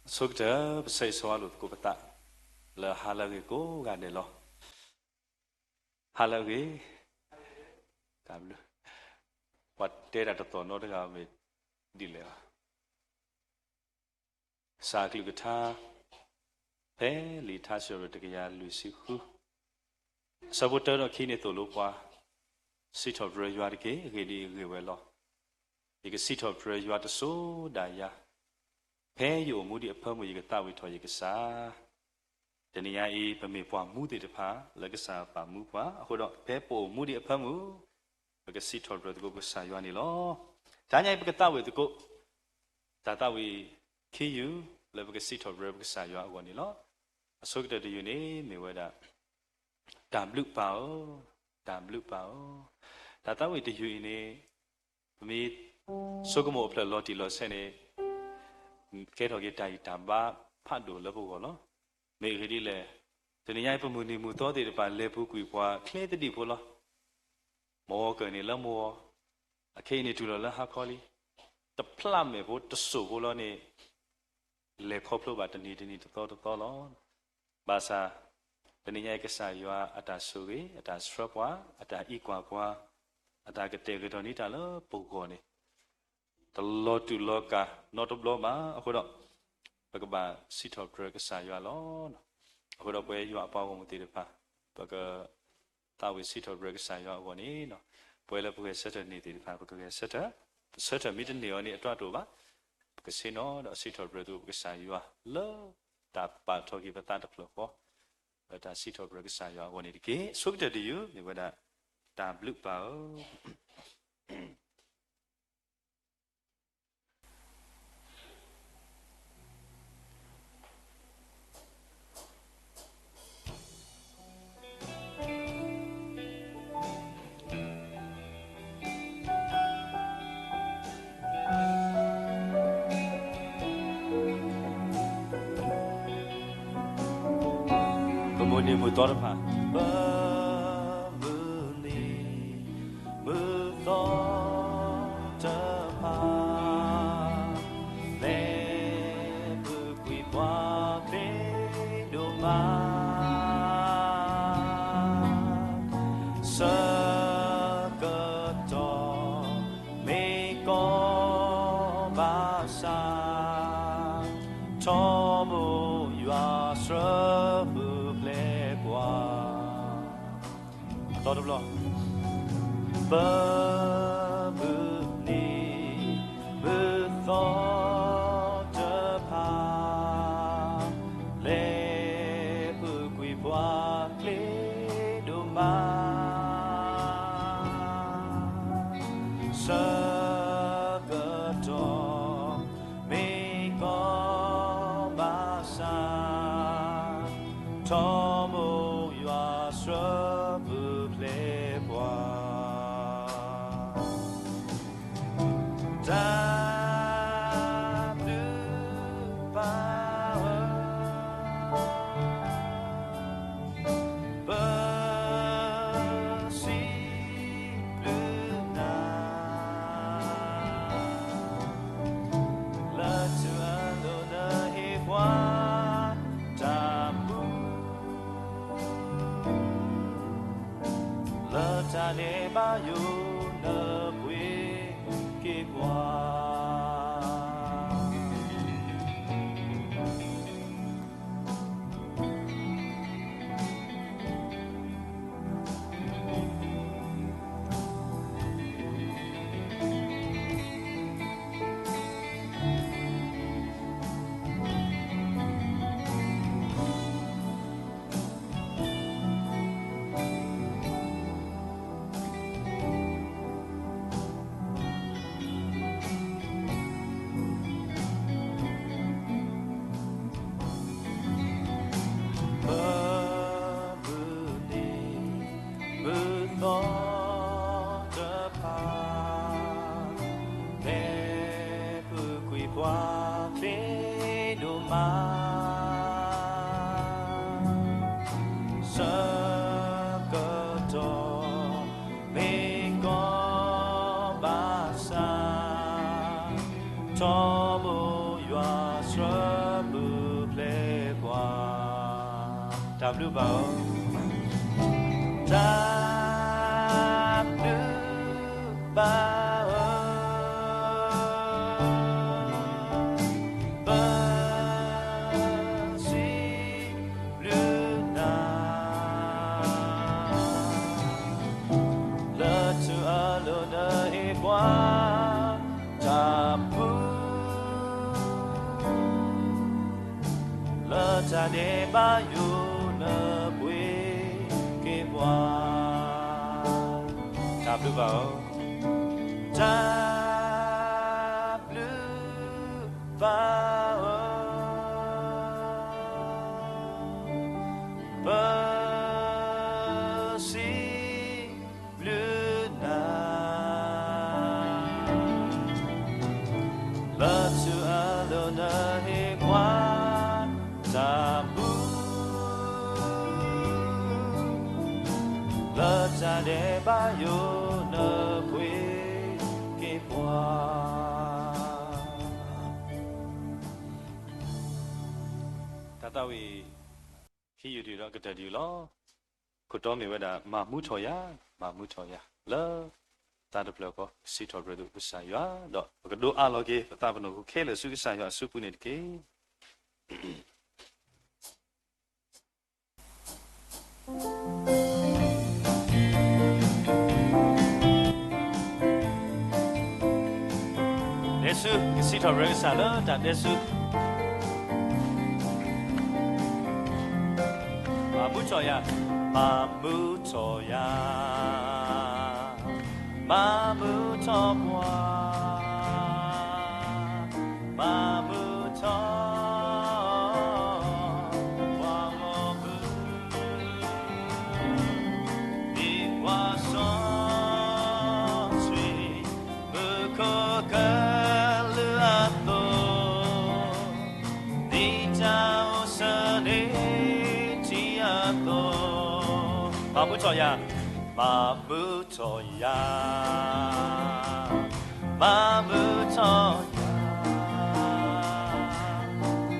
အဆိကတၢၢ် ပဆၢဂ့ၤဆၢဝါလိာ်သကိးပသး လၢဟါလၢအဂ့ၤကိးဂၤဒဲးလီၤ. ဟါလၢအဂ့ၤ, တၢ်ဘျုး, ပှၤတဲတၢ်တသီၣ်နီတဂၤမ့ၢ်ဒ်လဲၣ်ဘၣ်. ကစၢ်အကလုၢ်ကထါ ဖဲလံာ်ထါစံးထီၣ်ပတြၢၤတကယၤလွံၢ်ဆံဃု အဆၢဖိတၢဒီးခံန့ၣ်သိၣ်လိပှၤ, စံးထီၣ်ပတြၢၤယွၤတက့ၢ်, အဂ့ၢ်ဒ်အံၤဂ့ၢ်ဝဲလီၤ. ယကစံးထီၣ်ပတြၢၤယွၤတစိၤဒၣ်ယၤ, ဖဲယအိၣ်မူဒံးအဖၢမုၢ် ယကသးဝံၣ်ထီၣ်ယကစၢ်. တနံၤညါအံၤ ပမ့ၢ်ပှၤမူသ့ၣ်တဖၣ် လၢကစၢ်ပာ်မူပှၤအဃိဒီး ဖဲပအိၣ်မူဒံးအဖၢမုၢ် ပကစံးထီၣ်ပတြၢၤသကိးပကစၢ်ယွၤန့ၣ်လီၤ. တနံၤညါအံၤ ပကသးဝံၣ်သကိး တၢ်သးဝံၣ်ခံယုၢ် လၢပကစံးထီၣ်ပတြၢၤပကစၢ်ယွၤအဂီၢ်န့ၣ်လီၤ. အဆိကတၢၢ်တယုၢ်န့ၣ် မ့ၢ်ဝဲဒၣ် တၢ်ဘျုးပၢ်ဧၢ, တၢ်ဘျုးပၢ်ဧၢ. တၢ်သးဝံၣ်တယုၢ်အံၤန့ၣ် ပမ့ၢ်ဆိကမိၣ်အဖျၢၣ်လီၤတံၢ်လီၤဆဲးန့ၣ် ကဲထီၣ်က့ၤတၢ်ဂံၢ်တၢ်ဘါဖးဒိၣ်လၢပဂီၢ်လီၤ. မ့ၢ်အဂ့ၢ်ဒ်လဲၣ်, တနံၤညါအံၤ ပမုၢ်နံၤမုၢ်သီသ့ၣ်တဖၣ် လဲၤပူၤကွံာ်ပှၤချ့သဒံးဖိလီၤ. မဝီၤကၢၢ်န့ၣ်လၢမဝီၤ, အခ့အံၤန့ၣ်တုၤလီၤလၢဟါခီလံ. တဖျးမဲာ်ဖိတစိၢ်ဖိလီၤန့ၣ် လဲၤခီဖျိဘၣ်တနံၤတနံၤတသီတသီလီၤ. ဘၣ်ဆၣ် တနံၤညါအံၤကစၢ်ယွၤအတၢ်ဆိၣ်ဂ့ၤ, အတၢ်ဆှၢပှၤ, အတၢ်အံးကွၢ်ပှၤ, အတၢ်ကတဲာ်ကတီၤန့ၢ်တၢ်လၢပဂီၢ်န့ၣ် တလီၤတူာ်လီၤကာ်နီတဘျီဘၣ်အဃိဒီး ပကဘၣ်စံးထီၣ်ပတြၢၤကစၢ်ယွၤလီၤ. အဃိဒီးပဝဲယွၤအပှၤဂီၢ်မုၢ်သ့ၣ်တဖၣ် ပက သးဝံၣ်စံးထီၣ်ပတြၢၤကစၢ်ယွၤအဂီၢ်န့ၣ်, ပဝဲလၢပဂဲၤဆၢထၢၣ်န့ၢ်သ့ၣ်တဖၣ် ပကဂဲၤဆၢထၢၣ်, ပဆၢထၢၣ်မ့ၢ်တန့ၢ်အီၤန့ၣ် အတြၢ်တအိၣ်ဘၣ်. ပကဆ့ၣ်နီၤဒီးစံးထီၣ်ပတြၢၤသကိးပကစၢ်ယွၤလၢ တၢ်ပာ်ထီၣ်က့ၤပသးတဖျၢၣ်ဃီ, လၢတၢ်စံးထီၣ်ပတြၢၤကစၢ်ယွၤအဂီၢ်န့ၣ်တက့ၢ်. အဆိကတၢၢ်တယုၢ် မ့ၢ်ဝဲဒၣ် တၢ်ဘျုးပၢ်ဧၢ. ပမုၢ်နံၤမုၢ်သီတဖၣ် ပမုၢ်နံၤမုၢ်သီတဖၣ် လဲၤပူၤကွံာ်ပှၤချ့ဒိၣ်မး ဆၢကတီၢ် မ့ၢ်ကီဘၣ်ဆၣ် ထီဘိယွၤဆှၢပူၤဖျဲးပှၤ အသီတဘျီ ပမုၢ်နံၤမုၢ်သီတဖၣ် လဲၤပူၤကွံာ်ပှၤချ့ဒိၣ်မး ဆၢကတီၢ် မ့ၢ်ကီဘၣ်ဆၣ် ထီဘိယွၤဆှၢပူၤဖျဲးပှၤ တၢ်ဘျုးပၢ်ဧၢ ပစံးဘျုးနၤ လၢထူအလိၤနဟ့ၣ်ပှၤတၢ်မူ လၢတၢ်န့ၣ်ဘၣ်ယိၣ်နပှ့ၤက့ၤပှၤ တၢ်ဘျုးဘၣ်အီၤ, တၢ်ဘျုးဘၣ်အီၤ, ပစံးဘျုးနၤ လၢထူအလိၤနဟ့ၣ်ပှၤတၢ်ဘျုး, လၢတၢ်ဒဲးဘးယိာ်နပှ့ၤက့ၤပှၤ, တၢ်ဘျုးဘၣ်အီၤ, တၢ်ဘျုးဘၣ်အီၤ, ပစံး ဘျုးနၤ, လၢထူအလိၤနဟ့ၣ်ပှၤတၢ်ဘျုး, လၢတၢ်ဒဲးဘးယိာ်နပှ့ၤက့ၤပှၤ, တၢ်သးဝံၣ် ခံယုၢ်တယုၢ်ဒီးကတၢၢ်တယုၢ်လီၤ. ခိၣ်တီမ့ၢ်ဝဲဒၣ် မၤမူထီၣ်ယၤ, မၤမူထီၣ်ယၤ, လၢသးတဖျၢၣ်ဃီ စံးထီၣ်ပတြၢၤသုကစၢ်ယွၤ, ဒီးပကဒိးအးလီၤက့ၤ ပသးပ့ၤနီၣ်ခိၣ်ခဲလၢာ်ဆူကစၢ်ယွၤအစုပူၤန့ၣ်တက့ၢ်. ဒဲဆူ ကစံးထီၣ်ပတြၢၤကစၢ်လၢတၢ်ဒဲဆူ, မၤမူထီၣ်ယၤ, မၤမူထီၣ်ယၤ, မၤမူထီၣ်ပှၤ, မၤမူထီၣ် ပှၤဂီၢ်မုၢ်, ဒ်ပှၤစီဆှံ မူခိၣ်ကလူးအသိး, ဒ်တၢ်အိၣ်ဆၢန့ၣ်ထံအသိး, မၤမူထီၣ်ယၤ, မၤမူထီၣ်ယၤ, မၤမူထီၣ်ယၤ,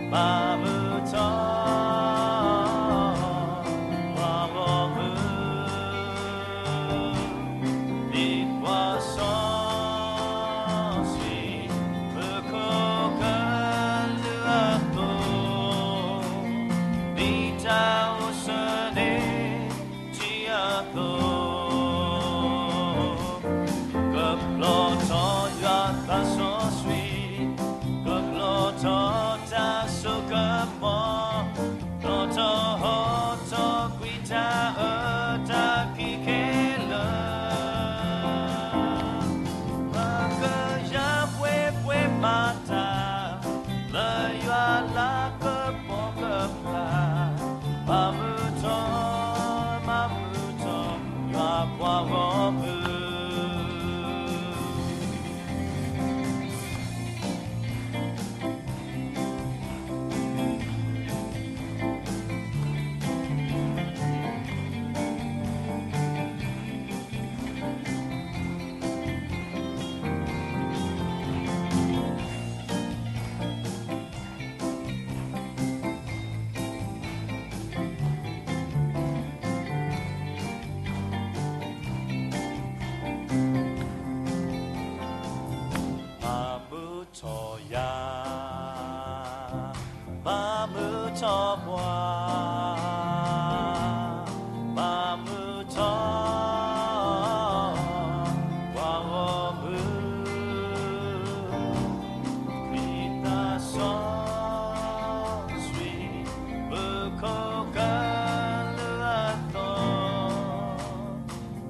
မၤမူထီၣ် ပှၤဂီၢ်မုၢ်, ဒ်ပှၤစီဆှံ မူခိၣ်ကလူးအသိး, ဒ်တၢ်အိၣ်ဆၢန့ၣ်ထံအသိး, ကဖျီထီၣ်ယွၤသးစီဆှံ, ကဖျီထီၣ်တၢ်စိကမီၤ, ဖျီထီၣ်ဟီထီၣ်ကွံာ်တၢ်အၢတၢ်ကံခဲလၢာ်, ပကယၢၤပှဲၤပှဲၤမၤတၢ် လၢယွၤလၤကပီၤကဖျါ, မၤမူထီၣ်, မၤမူထီၣ် ယွၤပှၤဂီၢ်မုၢ်. မၤမူထီၣ်ယၤ, မၤမူထီၣ်ပှၤ, မၤမူထီၣ် ပှၤဂီၢ်မုၢ်, ဒ်သးစီဆှံ မူခိၣ်ကလူးအသိး,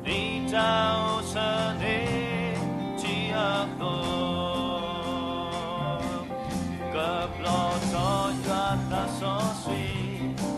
ဒ်တၢ်အိၣ်ဆၢန့ၣ်ထံအသိး, ကဖျီထီၣ်ယွၤသးစီဆှံ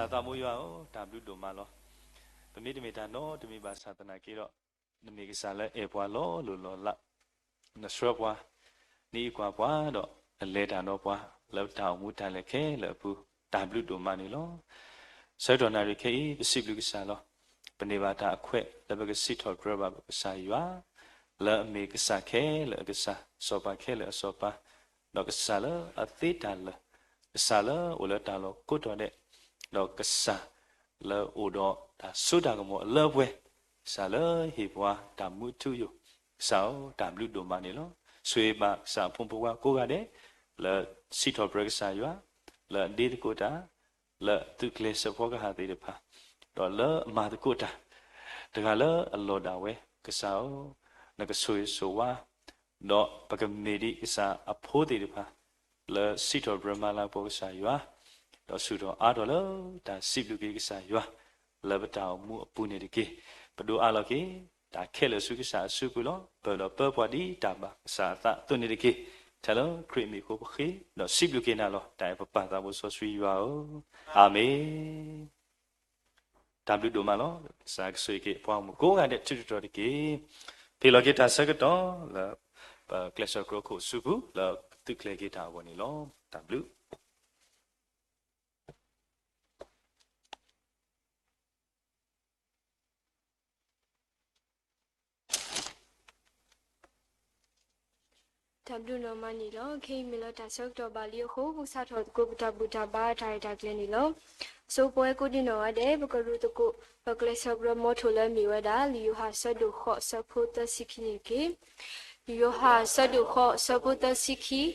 ပသးသမူယွၤဧၢ, တၢ်ဘျုးဒိၣ်မးလီၤ. ပမ့တမ့ၢ်တၢ်နီတမံၤဘၣ်ဆၣ်သနာ်က့ဒီး, နမ့ၢ်ကစၢ်လၢအဲၣ်ပှၤလီၤလိၢ်လီၤလး, နဆှၢပှၤ, နအံးကွၢ်ပှၤဒီး နလဲၤတၢ်ဒီးပှၤ လၢပတၢ်အိၣ်မူတၢ်လဲၤခဲလၢာ်အပူၤ, တၢ်ဘျုးဒိၣ်မးန့ၣ်လီၤ. ဆၢကတီၢ်နၣ်ရံၣ်ခဲအံၤ ပစံးဘျုးကစၢ်လီၤ. ပန့ၢ်ဘၣ်တၢ်အခွဲးလၢပကစံးထီၣ်ပတြၢၤဘၣ်ပကစၢ်ယွၤ, လၢအမ့ၢ်ကစၢ်ခဲလၢာ်အကစၢ်, စီၤပၤခဲလၢာ်အစီၤပၤ, ဒီးကစၢ်လၢအသ့တၢ်လၢာ်, ကစၢ်လၢအအိၣ်လၢတၢ်လီၢ်ကိးတီၤဒဲး, ဒီးကစၢ်လၢအအိၣ်ဒီးတၢ်စိတၢ်ကမီၤအလၢအပှဲၤ, ကစၢ်လၢဟ့ၣ်ပှၤတၢ်မူအထူအယိာ်, ကစၢ်ဧၢ, တၢ်ဘျုးဒိၣ်မးန့ၣ်လီၤ. ဆိၣ်ဂ့ၤဘၣ်ကစၢ်အဖိမုၣ်ဖိခွါကိးဂၤဒဲး, လၢစံးထီၣ်ပတြၢၤကစၢ်ယွၤ, လၢအဒ့သကိးတၢ်, လၢသုးကျဲၤစဲးဖီကဟၣ်သ့ၣ်တဖၣ်, ဒီးလၢအမၤသကိးတၢ်, တဂၤလၢအလီၢ်ဒၣ်ဝဲ, ကစၢ်ဧၢ, နကဆိၣ်ဂ့ၤဆိၣ်ဝါ, ဒီးပကမ့ၢ်ဒ်ကစၢ်အဖိသ့ၣ်တဖၣ်, လၢစံးထီၣ်ပတြၢၤမၤလၤကပီၤကစၢ်ယွၤ, ဒီးဆူၣ်ထီၣ်အါထီၣ်လၢတၢ်စံးဘျုးက့ၤကစၢ်ယွၤ, လၢပတၢ်အိၣ်မူအပူၤန့ၣ်တက့ၢ်. ပဒိးအးလီၤက့ၤ တၢ်ခဲလၢာ်ဆူကစၢ်အစုပူၤလီၤ. ပၢၢ်ဒီးပၢပှၤဒ်တၢ်ဘၣ်ကစၢ်အသးအသိးန့ၣ်တက့ၢ်. ထဲလၢခရံာ်အမံၤအဃိပဃ့, ဒီးစံးဘျုးက့ၤနၤလီၤ. တၢ်အဲၣ်ပပၢ်သးဘိစီဆှံယွၤဧၢ, အၤမ့ၣ်. တၢ်ဘျုးဒိၣ်မးလီၤ. ကစၢ်ကဆိၣ်ဂ့ၤက့ၤပှၤဂီၢ်မုၢ်ကိးဂၤဒဲးထုးထီၣ်တက့ၢ်. ပဟ့ၣ်လီၤက့ၤတၢ်ဆၢကတီၢ်လၢ ပကျဲးစၢးကျိခိၣ်အစုပူၤ လၢကသုးကျဲၤက့ၤတၢ်အဂီၢ်န့ၣ်လီၤ. တၢ်ဘျုးတၢ်ဘျုးနီၢ်မးန့ၣ်လီၤ. ခဲအံၤမ့ၢ်လၢတၢ်ဆၢကတီၢ်ဘၣ်လံအဃိ ပကစးထီၣ်သကိးပတၢ်ဘူၣ်တၢ်ဘါတၢ်ရဲၣ်တၢ်ကျဲၤန့ၣ်လီၤ. အဆိပဝဲကိးဒံနီၢ်ဂၤဒဲး ပကရူၢ်သကိး ပကျဲးစၢးပတြၢၤမီထိၣ်လၢအမ့ၢ်ဝဲဒၣ် လံာ်ယိၤဟၣ်အဆၢဒိၣ်ဃိးအဆၢဖိသၢဆံခံန့ၣ်တက့ၢ်. လံာ်ယိၤဟၣ်အဆၢဒိၣ်ဃိးအဆၢဖိသၢဆံခံ, ဒီး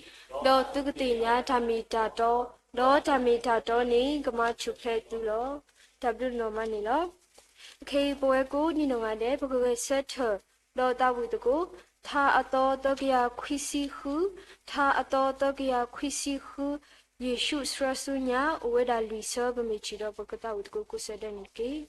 သုကသ့ၣ်ညါတၢ်မ့ၢ်တၢ်တီ, ဒီးတၢ်မ့ၢ်တၢ်တီန့ၣ် ကမၤဆူၣ်ဖျဲးသုလီၤ. တၢ်ဘျုးနီၢ်မးန့ၣ်လီၤ. ခဲအံၤပဝဲကိးဒံနီၢ်ဂၤဒဲး ပကဂဲၤဆၢထၢၣ် ဒီးသးဝံၣ်သကိး ထါအသီသၢကယၤခွံဆံဃု, ထါအသီသၢကယၤခွံဆံဃု, ယ့ၣ်ၡူးဆှၢဆူညါ အိၣ်ဝဲဒၣ်လွံၢ်ဆၢ ပမ့ၢ်ထံၣ်ဒီးပကသးဝံၣ်သကိးကိးဆၢဒဲးန့ၣ်တက့ၢ်.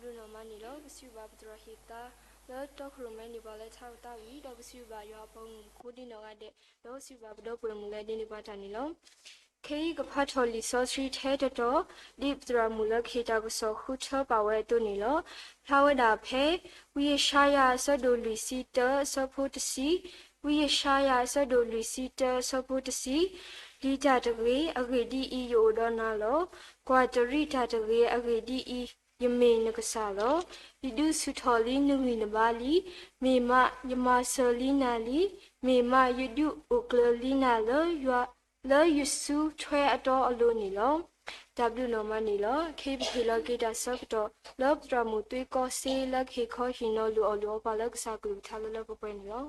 ဘျုးနီၢ်မးန့ၣ်လီၤ. ပစံးဘျုးဘၣ်ပသရၣ်ဟ့ၣ်သါ လၢတီခိၣ်ရိၣ်မဲန့ၢ်ပှၤလၢထါကသါဝံၤ ဒီးပစံးဘျုးဘၣ်ယွၤအပှၤဂီၢ်မုၢ်ဖိဒ်နီၢ်ဂၤဒဲး ဒီးပစံးဘျုးဘၣ်ပဒီပုၢ်ဝဲၢ်မုၣ်လၢဒိးန့ၢ်ဘၣ်တၢ်န့ၣ်လီၤ. ခဲအံၤကဖးထီၣ်လံာ်စီဆှံထဲတတီၤ ဒ်ပသရၣ်မုၣ်လၢကဟ့ၣ်တၢ်ကစီၣ်ဃုထၢပာ်ဝဲအသိးန့ၣ်လီၤ. ဖျါဝဲဒၣ်ဖဲ ဝံယၡါယၤအဆၢဒိၣ်လွံၢ်ဆံတၢ အဆၢဖိတဆံ, ဝံယၡါယၤအဆၢဒိၣ်လွံၢ်ဆံတၢ အဆၢဖိတဆံ, ပျံၤတၢ်တဂ့ၤ, အဂ့ၢ်ဒ်အံၤ, ယအိၣ်ဒီးနၤလီၤ. ကွၢ်တရံးတၢ်တဂ့ၤ, အဂ့ၢ်ဒ်အံၤ, ယမ့ၢ်နကစၢ်လီၤ. ယဒုးဆူၣ်ထီၣ်လံနဂံၢ်နဘါလံ. မ့ၢ်မးယမၤစၢၤလံနၤလံ. မ့ၢ်မးယဒုးအိၣ်ကျၢၤလံနၤလၢယွၤ, လၢယစုထွဲအတီအလိၤန့ၣ်လီၤ. တၢ်ဘျုးနီၢ်မးန့ၣ်လီၤ. ခဲအံၤပဟ့ၣ်လီၤက့ၤတၢ်ဆၢကတီၢ် လၢပသရၣ်မုၣ်သွ့ကီစ့ လၢကဟ့ၣ်ခီဟ့ၣ်နီၤလိာ်အီၤလိာ်အီပှၤလၢကစၢ်ကလုၢ်ကထါလၢလၢပှဲၤပှဲၤန့ၣ်လီၤ.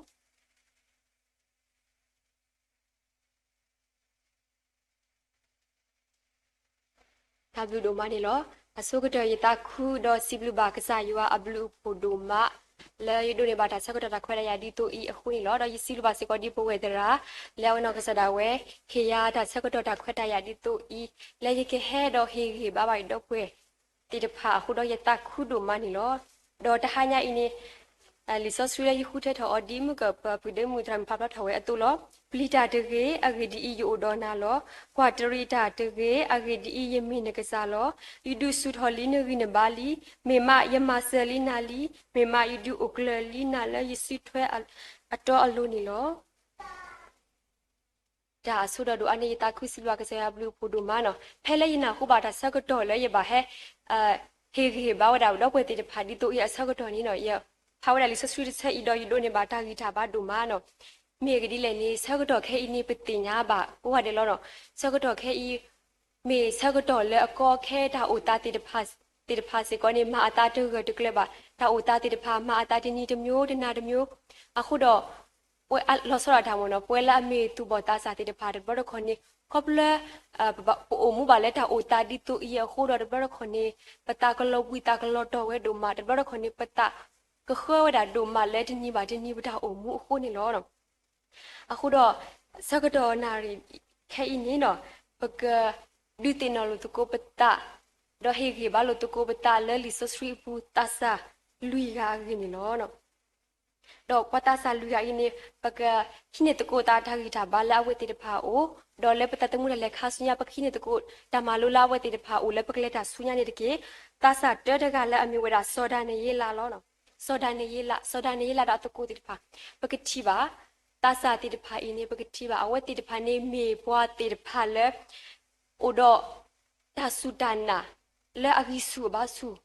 တၢ်ဘျုးဒိၣ်မးန့ၣ်လီၤ. အဆိကတၢၢ် ယသးခုဒီးစံးဘျုးဘၣ်ကစၢ်ယွၤအဘျုးအဖှိၣ်ဒိၣ်မး လၢယဒိးန့ၢ်ဘၣ်တၢ်ဆၢကတီၢ်တၢ်ခွဲးတၢ်ယာ်ဒ်သိးအံၤအဃိန့ၣ်လီၤ. ဒီးယစံးဘျုးဘၣ်စ့ၢ်ကီးဒ်ပဝဲၢ်သရၣ် လၢအဝဲနီၢ်ကစၢ်ဒၣ်ဝဲ ဟ့ၣ်ယၤတၢ်ဆၢကတီၢ်တၢ်ခွဲးတၢ်ယာ်ဒ်သိးအံၤ လၢယကဟဲဒီးဟ့ၣ်ဂံၢ်ဘါဘၣ်ယဒီပုၢ်ဝဲၢ်သ့ၣ်တဖၣ်အဃိဒီး ယသးခုဒိၣ်မးန့ၣ်လီၤ. ဒီးတဟါညါအံၤန့ၣ် လံာ်စီဆှံလၢယဃုထၢထီၣ်အီၤဒ်မုၢ်ကၢၢ်ပၢၤဖုၣ်ဒ့မုၢ်သရၣ်မုၣ်ဖးဖျါထီၣ်ဝဲအသိးလီၤ. ပျံၤတၢ်တဂ့ၤ, အဂ့ၢ်ဒ်အံၤ, ယအိၣ်ဒီးနၤလီၤ. ကွၢ်တရံးတၢ်တဂ့ၤ, အဂ့ၢ်ဒ်အံၤ, ယမ့ၢ်နကစၢ်လီၤ. ယဒုးဆူၣ်ထီၣ်လံနဂံၢ်နဘါလံ. မ့ၢ်မးယမၤစၢၤလံနၤလံ. မ့ၢ်မးယဒုးအိၣ်ကျၢၤလံနၤလၢယစုထွဲအတီအလိၤန့ၣ်လီၤ. တၢ်အဆိဒီးဒိၣ်အါန့ၣ် ယသးခုစံးဘျုးဘၣ်ကစၢ်ယွၤအဘျုးအဖှိၣ်ဒိၣ်မးနီၤ. ဖဲလၢယနၢ်ဟူဘၣ်တၢ်ဆၢကတီၢ်လၢယဘၣ်ဟဲ ဟ့ၣ်ဂံၢ်ဟ့ၣ်ဘါဝဲဒၣ်ဒီပုၢ်ဝဲၢ်သ့ၣ်တဖၣ်ဒ်သိးအံၤအဆၢကတီၢ်န့ၣ်နီၤ, ယဖးဝဲဒၣ်လံာ်စီဆှံတဆၢအံၤဒီး ယဒိးန့ၢ်ဘၣ်တၢ်ဂံၢ်တၢ်ဘါဒိၣ်မးနီၤ. မ့ၢ်အဂ့ၢ်ဒ်လဲၣ်န့ၣ် ဆၢကတီၢ်ခဲအံၤန့ၣ် ပသ့ၣ်ညါဘၣ်ကိးဂၤဒဲးလီၤနီၤ. ဆၢကတီၢ်ခဲအံၤ မ့ၢ်ဆၢကတီၢ်လၢအကီအခဲတၢ်အိၣ်သးသ့ၣ်တဖၣ် သ့ၣ်တဖၣ်စ့ၢ်ကီးန့ၣ် မၤအသးတဂၢၢ်တကျၢၤဘၣ်. တၢ်အိၣ်သးသ့ၣ်တဖၣ် မၤအသးတနံၤတမျိုး တနၤတမျိုး အဃိဒီး ပဝဲလီၤဆီဒၣ်တၢ်မ့ၢ်နီၤ, ပဝဲလၢအမ့ၢ်သူၣ်ဘီၣ်သးစၢ်သ့ၣ်တဖၣ် တဘျီတခီၣ်န့ၣ် ခီဖျိ ပအိၣ်မူဘၣ်လၢတၢ်အိၣ်သးဒ်သိးအံၤအဃိဒီး တဘျီတခီၣ်န့ၣ် ပသးကလီၤဘှံးသးကလီၤတီၢ်ဝဲဒိၣ်မး, တဘျီတခီၣ်န့ၣ် ပသးကဃၢဝဲဒၣ်ဒိၣ်မးလၢတနံၤဘၣ်တနံၤ ပတၢ်အိၣ်မူအဃိန့ၣ်လီၤ. အဃိဒီး ဆၢကတီၢ်နၣ်ရံၣ်ခဲအံၤန့ၣ်နီၤ, ပကဒုးသ့ၣ်နီၣ်လိာ်သကိးပသး ဒီးဟ့ၣ်ဂံၢ်ဘါလိာ်သကိးပသးလၢလံာ်စီဆှံအပူၤသးစၢ်လွံၢ်ဂၤအဂ့ၢ်န့ၣ်လီၤ. ဒီးပှၤသးစၢ်လွံၢ်ဂၤအံၤန့ၣ် ပကဟံးန့ၢ်သကိးသးတၢ်ဂံၢ်တၢ်ဘါလၢအဝဲသ့ၣ်တဖၣ်အအိၣ်, ဒီးလၢပသးသမူတၢ်လဲၤခါဆူညါ ပကဟံးန့ၢ်သကိးတၢ်မၤလိလၢအဝဲသ့ၣ်တဖၣ်အအိၣ်လၢပကလဲၤတၢ်ဆူညါန့ၣ်တက့ၢ်. သးစၢ်တၢတဂၤလၢအမ့ၢ်ဝဲဒၣ်စီၤဒၤနံးယ့လးလီၤ. စီၤဒၤနံးယ့လး, စီၤဒၤနံးယ့လးဒီးအသကိးသ့ၣ်တဖၣ် ပကထံၣ်ဘၣ် သးစၢ်သ့ၣ်တဖၣ်အံၤန့ၣ် ပကထံၣ်ဘၣ် အဝဲသ့ၣ်တဖၣ်န့ၣ်မ့ၢ်ပှၤသ့ၣ်တဖၣ်လၢ အိၣ်ဒီးတၢ်စူၢ်တၢ်နာ်လၢအဂံၢ်ဆူၣ်အဘါဆူၣ်,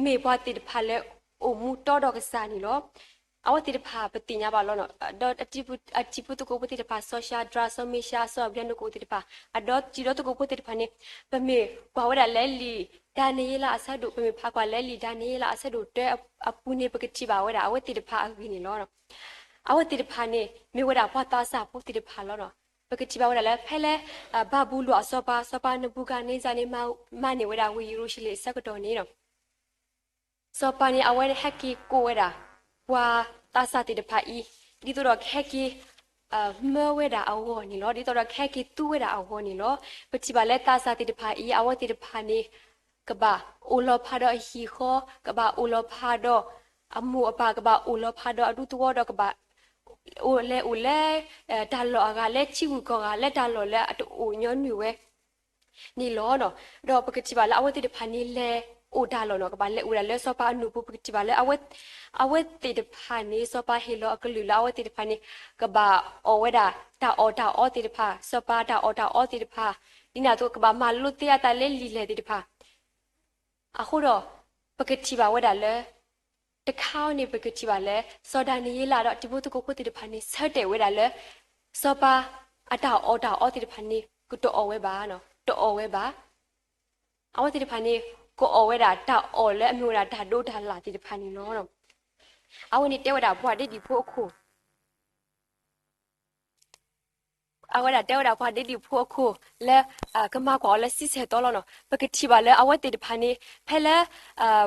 မ့ၢ်ပှၤသ့ၣ်တဖၣ်လၢအိၣ်မူတီဒီးကစၢ်န့ၣ်လီၤ. အဝဲသ့ၣ်တဖၣ်ပသ့ၣ်ညါဘၣ်လီၤ. ဒီးအတံၤဖိသကိးဖိသ့ၣ်တဖၣ် စီၤၡၤဒြး, စီၤမ့ၡး, စီၤအဘျ့နကိၣ်သ့ၣ်တဖၣ်, အဒီတံၤဒီသကိးဖိသ့ၣ်တဖၣ်န့ၣ် ပမ့ၢ်ကွၢ်ဝဲဒၣ်လၢလံာ်ဒၤနံးယ့လးအဆၢဒိၣ်, ပမ့ၢ်ဖးကွၢ်လၢလံာ်ဒၤနံးယ့လးအဆၢဒိၣ်တၢအပူၤန့ၣ် ပကထံၣ်ဘၣ်ဝဲဒၣ်အဝဲသ့ၣ်တဖၣ်အဂ့ၢ်န့ၣ်လီၤ. အဝဲသ့ၣ်တဖၣ်န့ၣ် မ့ၢ်ဝဲဒၣ်ပှၤသးစၢ်ဖိသ့ၣ်တဖၣ်လီၤ. ပကထံၣ်ဘၣ်ဝဲဒၣ်လၢ ဖဲလၢ ဘၤဘူလိၣ်အစီၤပၤ, စီၤပၤနဘူၤခၣ်နံစၢ်န့ၣ် မၤန့ၢ်ဝဲဒၣ်ဝ့ၢ်ယရူၤၡလ့ၣ်အဆၢကတီၢ်န့ၣ် စီၤပၤန့ၣ် အဝဲဟဲက့ၤကိးဝဲဒၣ် ပှၤသးစၢ်သ့ၣ်တဖၣ်အံၤ ဒ်သိးဒီးကဟဲက့ၤ မၢဝဲဒၣ်အဂီၢ်န့ၣ်လီၤ. ဒ်သိးဒီးကဟဲက့ၤသူဝဲဒၣ်အဂီၢ်န့ၣ်လီၤ. ပထံၣ်ဘၣ်လၢသးစၢ်သ့ၣ်တဖၣ်အံၤ အဝဲသ့ၣ်တဖၣ်န့ၣ် ကဘၣ်အိၣ်လီၤဖးဒီးအဟံၣ်ဃီ, ကဘၣ်အိၣ်လီၤဖးဒီးအမိၢ်အပၢ်, ကဘၣ်အိၣ်လီၤဖးဒီးအဒူသဝီဒီး ကဘၣ်အိၣ်လဲၤအိၣ်လၢ တၢ်လီၢ်အဂၤ လၢထံဂုၤကီၢ်ဂၤ လၢတၢ်လီၢ်လၢအတအိၣ်ညီနုၢ်ဝဲ န့ၣ်လီၤ. ဒီးပကထံၣ်ဘၣ်လၢအဝဲသ့ၣ်တဖၣ်န့ၣ် လဲၤအိၣ်တၢ်လီၢ်နီၤ, ကဘၣ်လဲၤအိၣ်ဝဲဒၣ်လၢစီၤပၤအနူၢ်ပူၤ. ပကထံၣ်ဘၣ်လၢ အဝဲသ့ၣ်တဖၣ်န့ၣ် စီၤပၤဟ့ၣ်လီၤအကလုၢ်လၢအဝဲသ့ၣ်တဖၣ်န့ၣ် ကဘၣ်အီၣ်ဝဲဒၣ်တၢ်အီၣ်တၢ်အီသ့ၣ်တဖၣ်, စီၤပၤတၢ်အီၣ်တၢ်အီသ့ၣ်တဖၣ်, ဒ်န့ၣ်အသိး ကဘၣ်မၤလိသ့အသးလၢလံာ်လဲၢ်သ့ၣ်တဖၣ် အဃိဒီး ပကထံၣ်ဘၣ်ဝဲဒၣ်လၢ တခါအံၤန့ၣ် ပကထံၣ်ဘၣ်လၢ စီၤဒၤနံးယ့လးဒီးတံၤဖိသကိးဖိသ့ၣ်တဖၣ်န့ၣ် ဆၢတဲာ်ဝဲဒၣ်လၢ စီၤပၤအတၢ်အီၣ်တၢ်အီသ့ၣ်တဖၣ်န့ၣ် ကတအီၣ်ဝဲဘၣ်, တအီၣ်ဝဲဘၣ်. အဝဲသ့ၣ်တဖၣ်န့ၣ် ကအီၣ်ဝဲဒၣ်တၢ်အီၣ်လၢအမ့ၢ်ဝဲဒၣ်တၢ်ဒိးတၢ်လၣ်သ့ၣ်တဖၣ်န့ၣ်လီၤ. အဝဲန့ၣ်တဲဝဲဒၣ်ပှၤဒ့ဒံၣ်ဖိအခိၣ် အဝဲဒၣ်တဲဝဲဒၣ်ပှၤဒ့ဒံၣ်ဖိအခိၣ်လၢ ကမၤကွၢ်အီၤလၢဆံဆဲၣ်သီလီၤနီၤ. ပကထံၣ်ဘၣ်လၢအဝဲသ့ၣ်တဖၣ်န့ၣ် ဖဲလၢ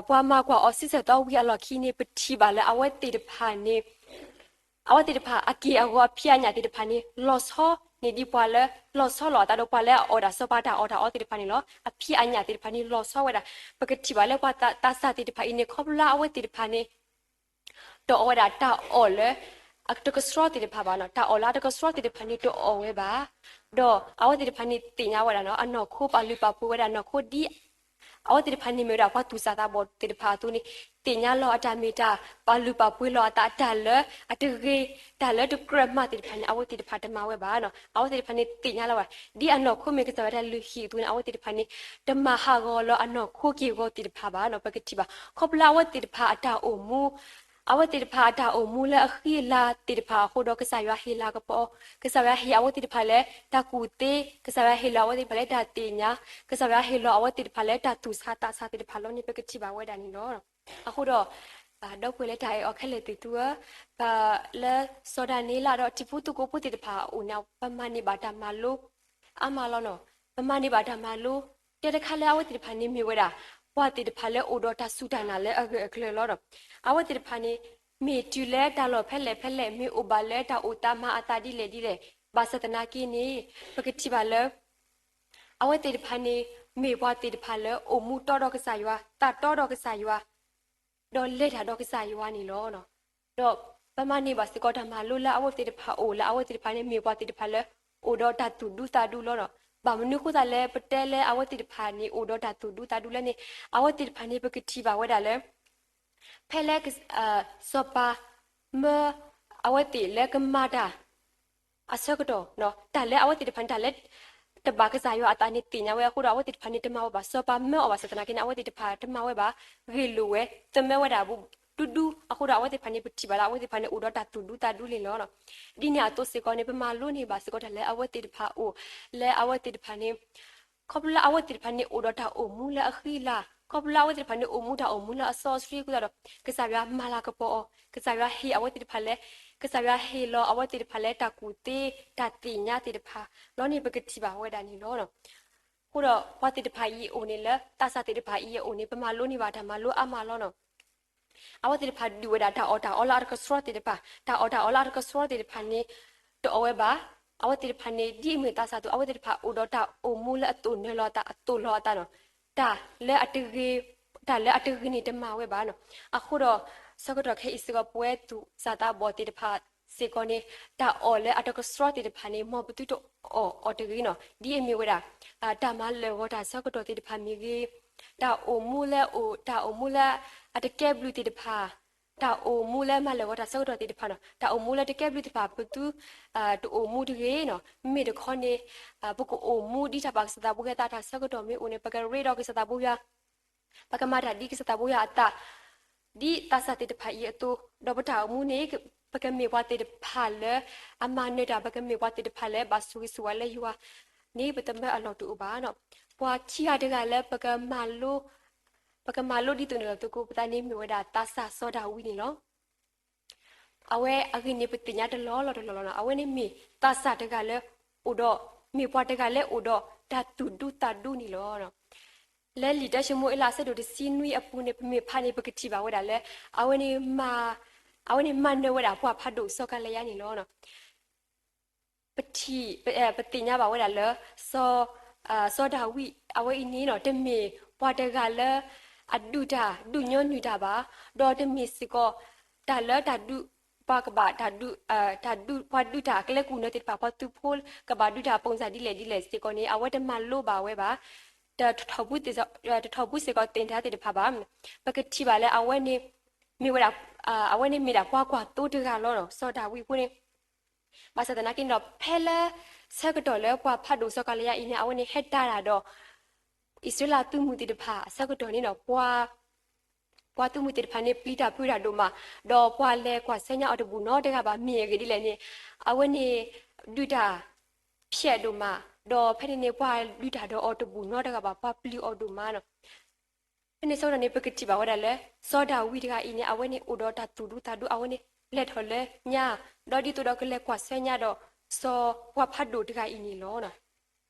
ပှၤမၤကွၢ်အီၤဆံဆဲၣ်သီဝံၤအလီၢ်ခံန့ၣ် ပထံၣ်ဘၣ်လၢအဝဲသ့ၣ်တဖၣ်န့ၣ် အဝဲသ့ၣ်တဖၣ်အက့ၢ်အဂီၤအဖံးအညၣ်သ့ၣ်တဖၣ်န့ၣ် လီၤဆီ န့ၣ်ဒ်ပှၤလၢလီၤဆီလီၤအသးဒီးပှၤလၢအအီၣ်ဒၣ်စီၤပၤတၢ်အီၣ်တၢ်အီသ့ၣ်တဖၣ်န့ၣ်လီၤ. အဖံးအညၣ်သ့ၣ်တဖၣ်န့ၣ်လီၤဆီဝဲဒၣ်. ပကထံၣ်ဘၣ်လၢပှၤသးစၢ်သ့ၣ်တဖၣ်အံၤန့ၣ် ခီဖျိလၢအဝဲသ့ၣ်တဖၣ်န့ၣ် တအီၣ်ဝဲဒၣ်တၢ်အီၣ်လၢအတကဆှီသ့ၣ်တဖၣ်ဘၣ်နီၤ, တၢ်အီၣ်လၢအတကဆှီသ့ၣ်တဖၣ်န့ၣ် တအီၣ်ဝဲဘၣ်. ဒီးအဝဲသ့ၣ်တဖၣ်န့ၣ်သ့ၣ်ညါဝဲဒၣ်နီၤ, အနီၢ်ခိပာ်လုၢ်ပာ်ပှ့ၤဝဲဒၣ်နီၢ်ခိဒ် အဝဲသ့ၣ်တဖၣ်န့ၣ်မ့ၢ်ဝဲဒၣ်ပှၤသူၣ်စၢ်သးဘီၣ်သ့ၣ်တဖၣ်အသိးန့ၣ် သ့ၣ်ညါလီၤအတၢ်မ့ၢ်တၢ် ပာ်လုၢ်ပာ်ပှ့ၤလီၤအသး တၢ်လၢအတဂ့ၤ တၢ်လၢတကြၢးမးသ့ၣ်တဖၣ်န့ၣ် အဝဲသ့ၣ်တဖၣ်တမၤဝဲဘၣ်နီၤ. အဝဲသ့ၣ်တဖၣ်န့ၣ်သ့ၣ်ညါလီၤဝဲဒၣ် ဒ်အနီၢ်ခိမ့ၢ်ကစၢ်ယွၤတၢ်လုၢ်ဟံၣ်အသိးန့ၣ် အဝဲသ့ၣ်တဖၣ်န့ၣ် တမၤဟးဂီၤလၢအနီၢ်ခိက့ၢ်ဂီၤသ့ၣ်တဖၣ်ဘၣ်နီၤ. ပကထံၣ်ဘၣ် ခီဖျိလၢအဝဲသ့ၣ်တဖၣ်အတၢ်အိၣ်မူ အဝဲသ့ၣ်တဖၣ်အတၢ်အိၣ်မူလၢအဃံအလၤသ့ၣ်တဖၣ်အဃိဒီး ကစၢ်ယွၤဟ့ၣ်လၤကပီၤအီၤ, ကစၢ်ယွၤဟ့ၣ်အဝဲသ့ၣ်တဖၣ်လၢတၢ်ကူၣ်သ့, ကစၢ်ယွၤဟ့ၣ်လီၤအဝဲသ့ၣ်တဖၣ်လၢတၢ်သ့ၣ်ညါ, ကစၢ်ယွၤဟ့ၣ်လီၤအဝဲသ့ၣ်တဖၣ်လၢတၢ်သူၣ်ဆးသးဆးသ့ၣ်တဖၣ်လီၤန့ၣ် ပကထံၣ်ဘၣ်ဝဲဒၣ်န့ၣ်လီၤ. အဃိဒီး ဒီပုၢ်ဝဲၢ်လၢတၢ်အဲၣ်အီၤခဲလၢာ်သ့ၣ်သုဧၢ, ပလၢစီၤဒၤနံးယ့လးဒီးတံၤဖိသကိးဖိသ့ၣ်တဖၣ်အအိၣ်န့ၣ် ပမၤန့ၢ်ဘၣ်တၢ်မၤလိ အါမးလီၤနီၤ. ပမၤန့ၢ်ဘၣ်တၢ်မၤလိ တဲတခါလၢအဝဲသ့ၣ်တဖၣ်န့ၣ်မ့ၢ်ဝဲဒၣ် ပှၤသ့ၣ်တဖၣ်လၢအိၣ်ဒီးတၢ်စူၢ်တၢ်နာ်လၢအဂၢၢ်အကျၢၤလီၤဒီး အဝဲသ့ၣ်တဖၣ်န့ၣ် မ့ၢ်တုၤလၢတၢ်လီၢ်ဖဲလဲၣ်ဖဲလဲၣ် မ့ၢ်အိၣ်ဘၣ်လၢတၢ်အိၣ်သးမၤအသးဒ်လဲၣ်ဒ်လဲၣ် ဘၣ်ဆၣ်သနာ်က့န့ၣ် ပကထံၣ်ဘၣ်လၢ အဝဲသ့ၣ်တဖၣ်န့ၣ် မ့ၢ်ပှၤသ့ၣ်တဖၣ်လၢအိၣ်မူတီဒီးကစၢ်ယွၤ, သးတီဒီးကစၢ်ယွၤ ဒီးလဲၤတၢ်ဒီးကစၢ်ယွၤန့ၣ်လီၤ. ဒီးပမၤန့ၢ်ဘၣ်စ့ၢ်ကီးတၢ်မၤလိလၢအဝဲသ့ၣ်တဖၣ်အအိၣ်လၢ အဝဲသ့ၣ်တဖၣ်န့ၣ်မ့ၢ်ပှၤသ့ၣ်တဖၣ်လၢ အိၣ်ဒီးတၢ်သူၣ်ဒူသးဒူလီၤဒီး ဘၣ်မနုၤအဃိသတးလၢပတဲလၢအဝဲသ့ၣ်တဖၣ်န့ၣ် အိၣ်ဒီးတၢ်သူၣ်ဒူသးဒူလဲၣ်န့ၣ် အဝဲသ့ၣ်တဖၣ်န့ၣ် ပကထံၣ်ဘၣ်ဝဲဒၣ်လၢ ဖဲလၢ စီၤပၤမၢအဝဲသ့ၣ်လၢကမၤတၢ် အဆၢကတီၢ် တၢ်လၢအဝဲသ့ၣ်တဖၣ်န့ၣ် တၢ်လၢတဘၣ်ကစၢ်ယွၤအသးန့ၣ်သ့ၣ်ညါဝဲအဃိဒီး အဝဲသ့ၣ်တဖၣ်န့ၣ်တမၤဝဲဘၣ်. စီၤပၤမၢအီၤဘၣ်ဆၣ်သနာ်က့န့ၣ် အဝဲသ့ၣ်တဖၣ်တမၤဝဲဘၣ်, ဂ့ၢ်လိာ်ဝဲ, သမၢဝဲဒၣ်ဘူးဒူဒူအဃိဒီး အဝဲသ့ၣ်တဖၣ်န့ၣ် ပထံၣ်ဘၣ်လၢအဝဲသ့ၣ်တဖၣ်န့ၣ် အိၣ်ဒီးတၢ်သူၣ်ဒူသးဒူန့ၣ်လီၤ. ဒ်န့ၣ်အသိးစ့ၢ်ကီးန့ၣ် ပမၤလိန့ၢ်ဘၣ်စ့ၢ်ကီးတၢ်လၢအဝဲသ့ၣ်တဖၣ်အအိၣ် လၢအဝဲသ့ၣ်တဖၣ်န့ၣ် ခီဖျိလၢအဝဲသ့ၣ်တဖၣ်န့ၣ် အိၣ်ဒီးတၢ်အိၣ်မူလၢအဃံအလၤ, ခီဖျိလၢအဝဲသ့ၣ်တဖၣ်န့ၣ် အိၣ်မူတၢ်အိၣ်မူလၢအစီအဆှံအဃိသတးဒီး ကစၢ်ယွၤမၤလၤကပီၤအီၤ, ကစၢ်ယွၤဟ့ၣ်အဝဲသ့ၣ်တဖၣ်လၢ ကစၢ်ယွၤဟ့ၣ်လီၤအဝဲသ့ၣ်တဖၣ်လၢတၢ်ကူၣ်သ့ တၢ်သ့ၣ်ညါသ့ၣ်တဖၣ်လီၤန့ၣ် ပကထံၣ်ဘၣ်ဝဲဒၣ်န့ၣ်လီၤ. အဃိဒီးပှၤသ့ၣ်တဖၣ်အံၤအအိၣ်န့ၣ်လၢ သးစၢ်သ့ၣ်တဖၣ်အံၤအအိၣ်န့ၣ် ပမၤလိန့ၢ်ဘၣ်တၢ်မၤလိအါမးလီၤနီၤ. အဝဲသ့ၣ်တဖၣ်ဒုးဝဲဒၣ်တၢ်အီၣ်တၢ်အီလၢအတကဆှီသ့ၣ်တဖၣ်, တၢ်အီၣ်တၢ်အီလၢအတကဆှီသ့ၣ်တဖၣ်န့ၣ် တအီၣ်ဝဲဘၣ်. အဝဲသ့ၣ်တဖၣ်န့ၣ် ဒ်အမ့ၢ်သးစၢ်အသိး အဝဲသ့ၣ်တဖၣ်အိၣ်ဒီးတၢ်အိၣ်မူလၢအသိၣ်နၢၤလီၤအသး အသိၣ်လီၤအသးနီၤ. တၢ်လၢအတဂ့ၤ, တၢ်လၢအတဂ့ၤန့ၣ်တမၤဝဲဘၣ်နီၤ. အဃိဒီး ဆၢကတီၢ်ခဲအံၤစ့ၢ်ကီး ပဝဲသူၣ်စၢ်သးဘီၣ်သ့ၣ်တဖၣ်စ့ၢ်ကီးန့ၣ် တၢ်အီၣ်လၢအတကဆှီသ့ၣ်တဖၣ်န့ၣ် မ်ပသုတအီၣ်အီၤတဂ့ၤနီၤ. ဒ်အမ့ၢ်ဝဲဒၣ် တၢ်မၤလၢာ်ဂီၤတၢ်ဆၢကတီၢ်သ့ၣ်တဖၣ်မ့ၢ်ဂ့ၤ, တၢ်အိၣ်မူလၢအိၣ်, တၢ်အိၣ်မူလၢအတကဲဘျုးသ့ၣ်တဖၣ်, တၢ်အိၣ်မူလၢမၤလၢာ်ဂီၤတၢ်ဆၢကတီၢ်သ့ၣ်တဖၣ်နီၤ, တၢ်အိၣ်မူလၢတကဲဘျုးသ့ၣ်တဖၣ် ပသု တအိၣ်မူတဂ့ၤနီၤ. မ့မ့ၢ်တခီန့ၣ် ပကအိၣ်မူဒ်တၢ်ဘၣ်ကစၢ်သးဘိယွၤအသး တၢ်ဆၢကတီၢ်မ့ၢ်အိၣ်န့ၣ် ပကရ့ဒီးကစၢ်သးဘိယွၤ ပကမၤတၢ်ဒ်ကစၢ်သးဘိယွၤအသး ဒ်သးစၢ်သ့ၣ်တဖၣ်အံၤအသိး, ဒီးပတၢ်အိၣ်မူန့ၣ် ပကမ့ၢ်ပှၤသ့ၣ်တဖၣ်လၢအမၤနၢၤတၢ်, ပကမ့ၢ်ပှၤသ့ၣ်တဖၣ်လၢဘၣ်ဆိၣ်ဂ့ၤဆိၣ်ဝါလၢယွၤန့ၣ် ပသမၢအလီၢ်တအိၣ်ဘၣ်နီၤ. ပှၤခံဂၤတဂၤလၢပကမၤလိ, ပကမၤလိဒ်သိးန့ၣ်လီၤသကိးပသးန့ၣ် မ့ၢ်ဝဲဒၣ်သးစၢ်စီၤဒၤဝံးန့ၣ်လီၤ. အဝဲအဂ့ၢ်န့ၣ် ပသ့ၣ်ညါတလီၢ်လီၢ်တလီၢ်လီၤနီၤ. အဝဲန့ၣ်မ့ၢ်သးစၢ်တဂၤလၢအိၣ်ဒီး, မ့ၢ်ပှၤတဂၤလၢအိၣ်ဒီးတၢ်သူၣ်ဒူသးဒူန့ၣ်လီၤ. လၢလံာ်တၢၡမူၤအ့လးအဆၢဒိၣ်တဆံနွံအပူၤန့ၣ် ပမ့ၢ်ဖးန့ၣ် ပကထံၣ်ဘၣ်ဝဲဒၣ်လၢ အဝဲန့ၣ်မၤ, အဝဲန့ၣ်မၤနၢၤဝဲဒၣ်ပှၤဖးဒိၣ်စီၤကၤလံယါန့ၣ်လီၤ. ပထံၣ်, ပ, ပသ့ၣ်ညါဘၣ်ဝဲဒၣ်လၢ စီၤ, စီၤဒၤဝံးအဝဲအံၤန့ၣ်နီၤ တမ့ၢ်ပှၤတဂၤလၢအဒုးတၢ်ဒုးညီနုၢ်တၢ်ဘၣ်, ဒီးတမ့ၢ်စ့ၢ်ကီး တၢ်လၢတၢ်ဒုး, ပှၤကဘၣ်တၢ်ဒုး, တၢ်ဒုး, ပှၤဒုးတၢ်အကျဲကူၣ်နၢၤသ့ၣ်တဖၣ် ပှၤသုးဖိကဘၣ်ဒုးတၢ်အပုံစံဒ်လဲၣ်ဒ်လဲၣ်စ့ၢ်ကီးန့ၣ် အဝဲတမၤလိဘၣ်ဝဲဘၣ်. တထီၣ်, တထီၣ်ဘူးစ့ၢ်ကီးသ့ၣ်တဖၣ်ဘၣ်. ပကထံၣ်ဘၣ်လၢအဝဲန့ၣ် မ့ၢ်ဝဲဒၣ်, အဝဲန့ၣ်မ့ၢ်ဒၣ်ပှၤကွၢ်သိတဂၤလီၤ စီၤဒၤဝံးအဃိန့ၣ် ဘၣ်ဆၣ်သနာ်က့န့ၣ်ဒီး ဖဲလၢဆၢကတီၢ်လၢပှၤဖးဒိၣ်စီၤကၤလံယါအံၤန့ၣ် အဝဲန့ၣ်ဟဲတၢ်တၢ်ဒီး အံၣ်စရ့လးသုးမုၢ်သ့ၣ်တဖၣ်အဆၢကတီၢ်န့ၣ်ဒီး ပှၤသုးမုၢ်သ့ၣ်တဖၣ်န့ၣ် ပျံၤတၢ်ဖုးတၢ်ဒိၣ်မး, ဒီးပှၤလဲၤကွၢ်ဆၢညါအီၤတဘူၣ်နီတဂၤဘၣ်. မ့ၢ်အဂ့ၢ်ဒ်လဲၣ်န့ၣ် အဝဲန့ၣ် ဒုးတၢ်ဖျဲးဒိၣ်မး, ဒီးဖဲန့ၣ်န့ၣ် ပှၤဒုးတၢ်ဒီးအီၤတဘူၣ်နီတဂၤဘၣ်, ပှၤပျံၤအီၤဒိၣ်မးနီၤ. ဖဲန့ၣ်ဆၢကတီၢ်န့ၣ် ပကထံၣ်ဘၣ်ဝဲဒၣ်လၢ စီၤဒၤဝံးတဂၤအံၤန့ၣ် အဝဲန့ၣ်အိၣ်ဒီးတၢ်သူၣ်ဒူသးဒူ အဝဲန့ၣ်လဲၤထီၣ်လၢညါ, ဒီးဒ်သိးဒီးကလဲၤကွၢ်ဆၢညါဒီး စီၤပှၤဖးဒိၣ်တဂၤအံၤန့ၣ်လီၤ.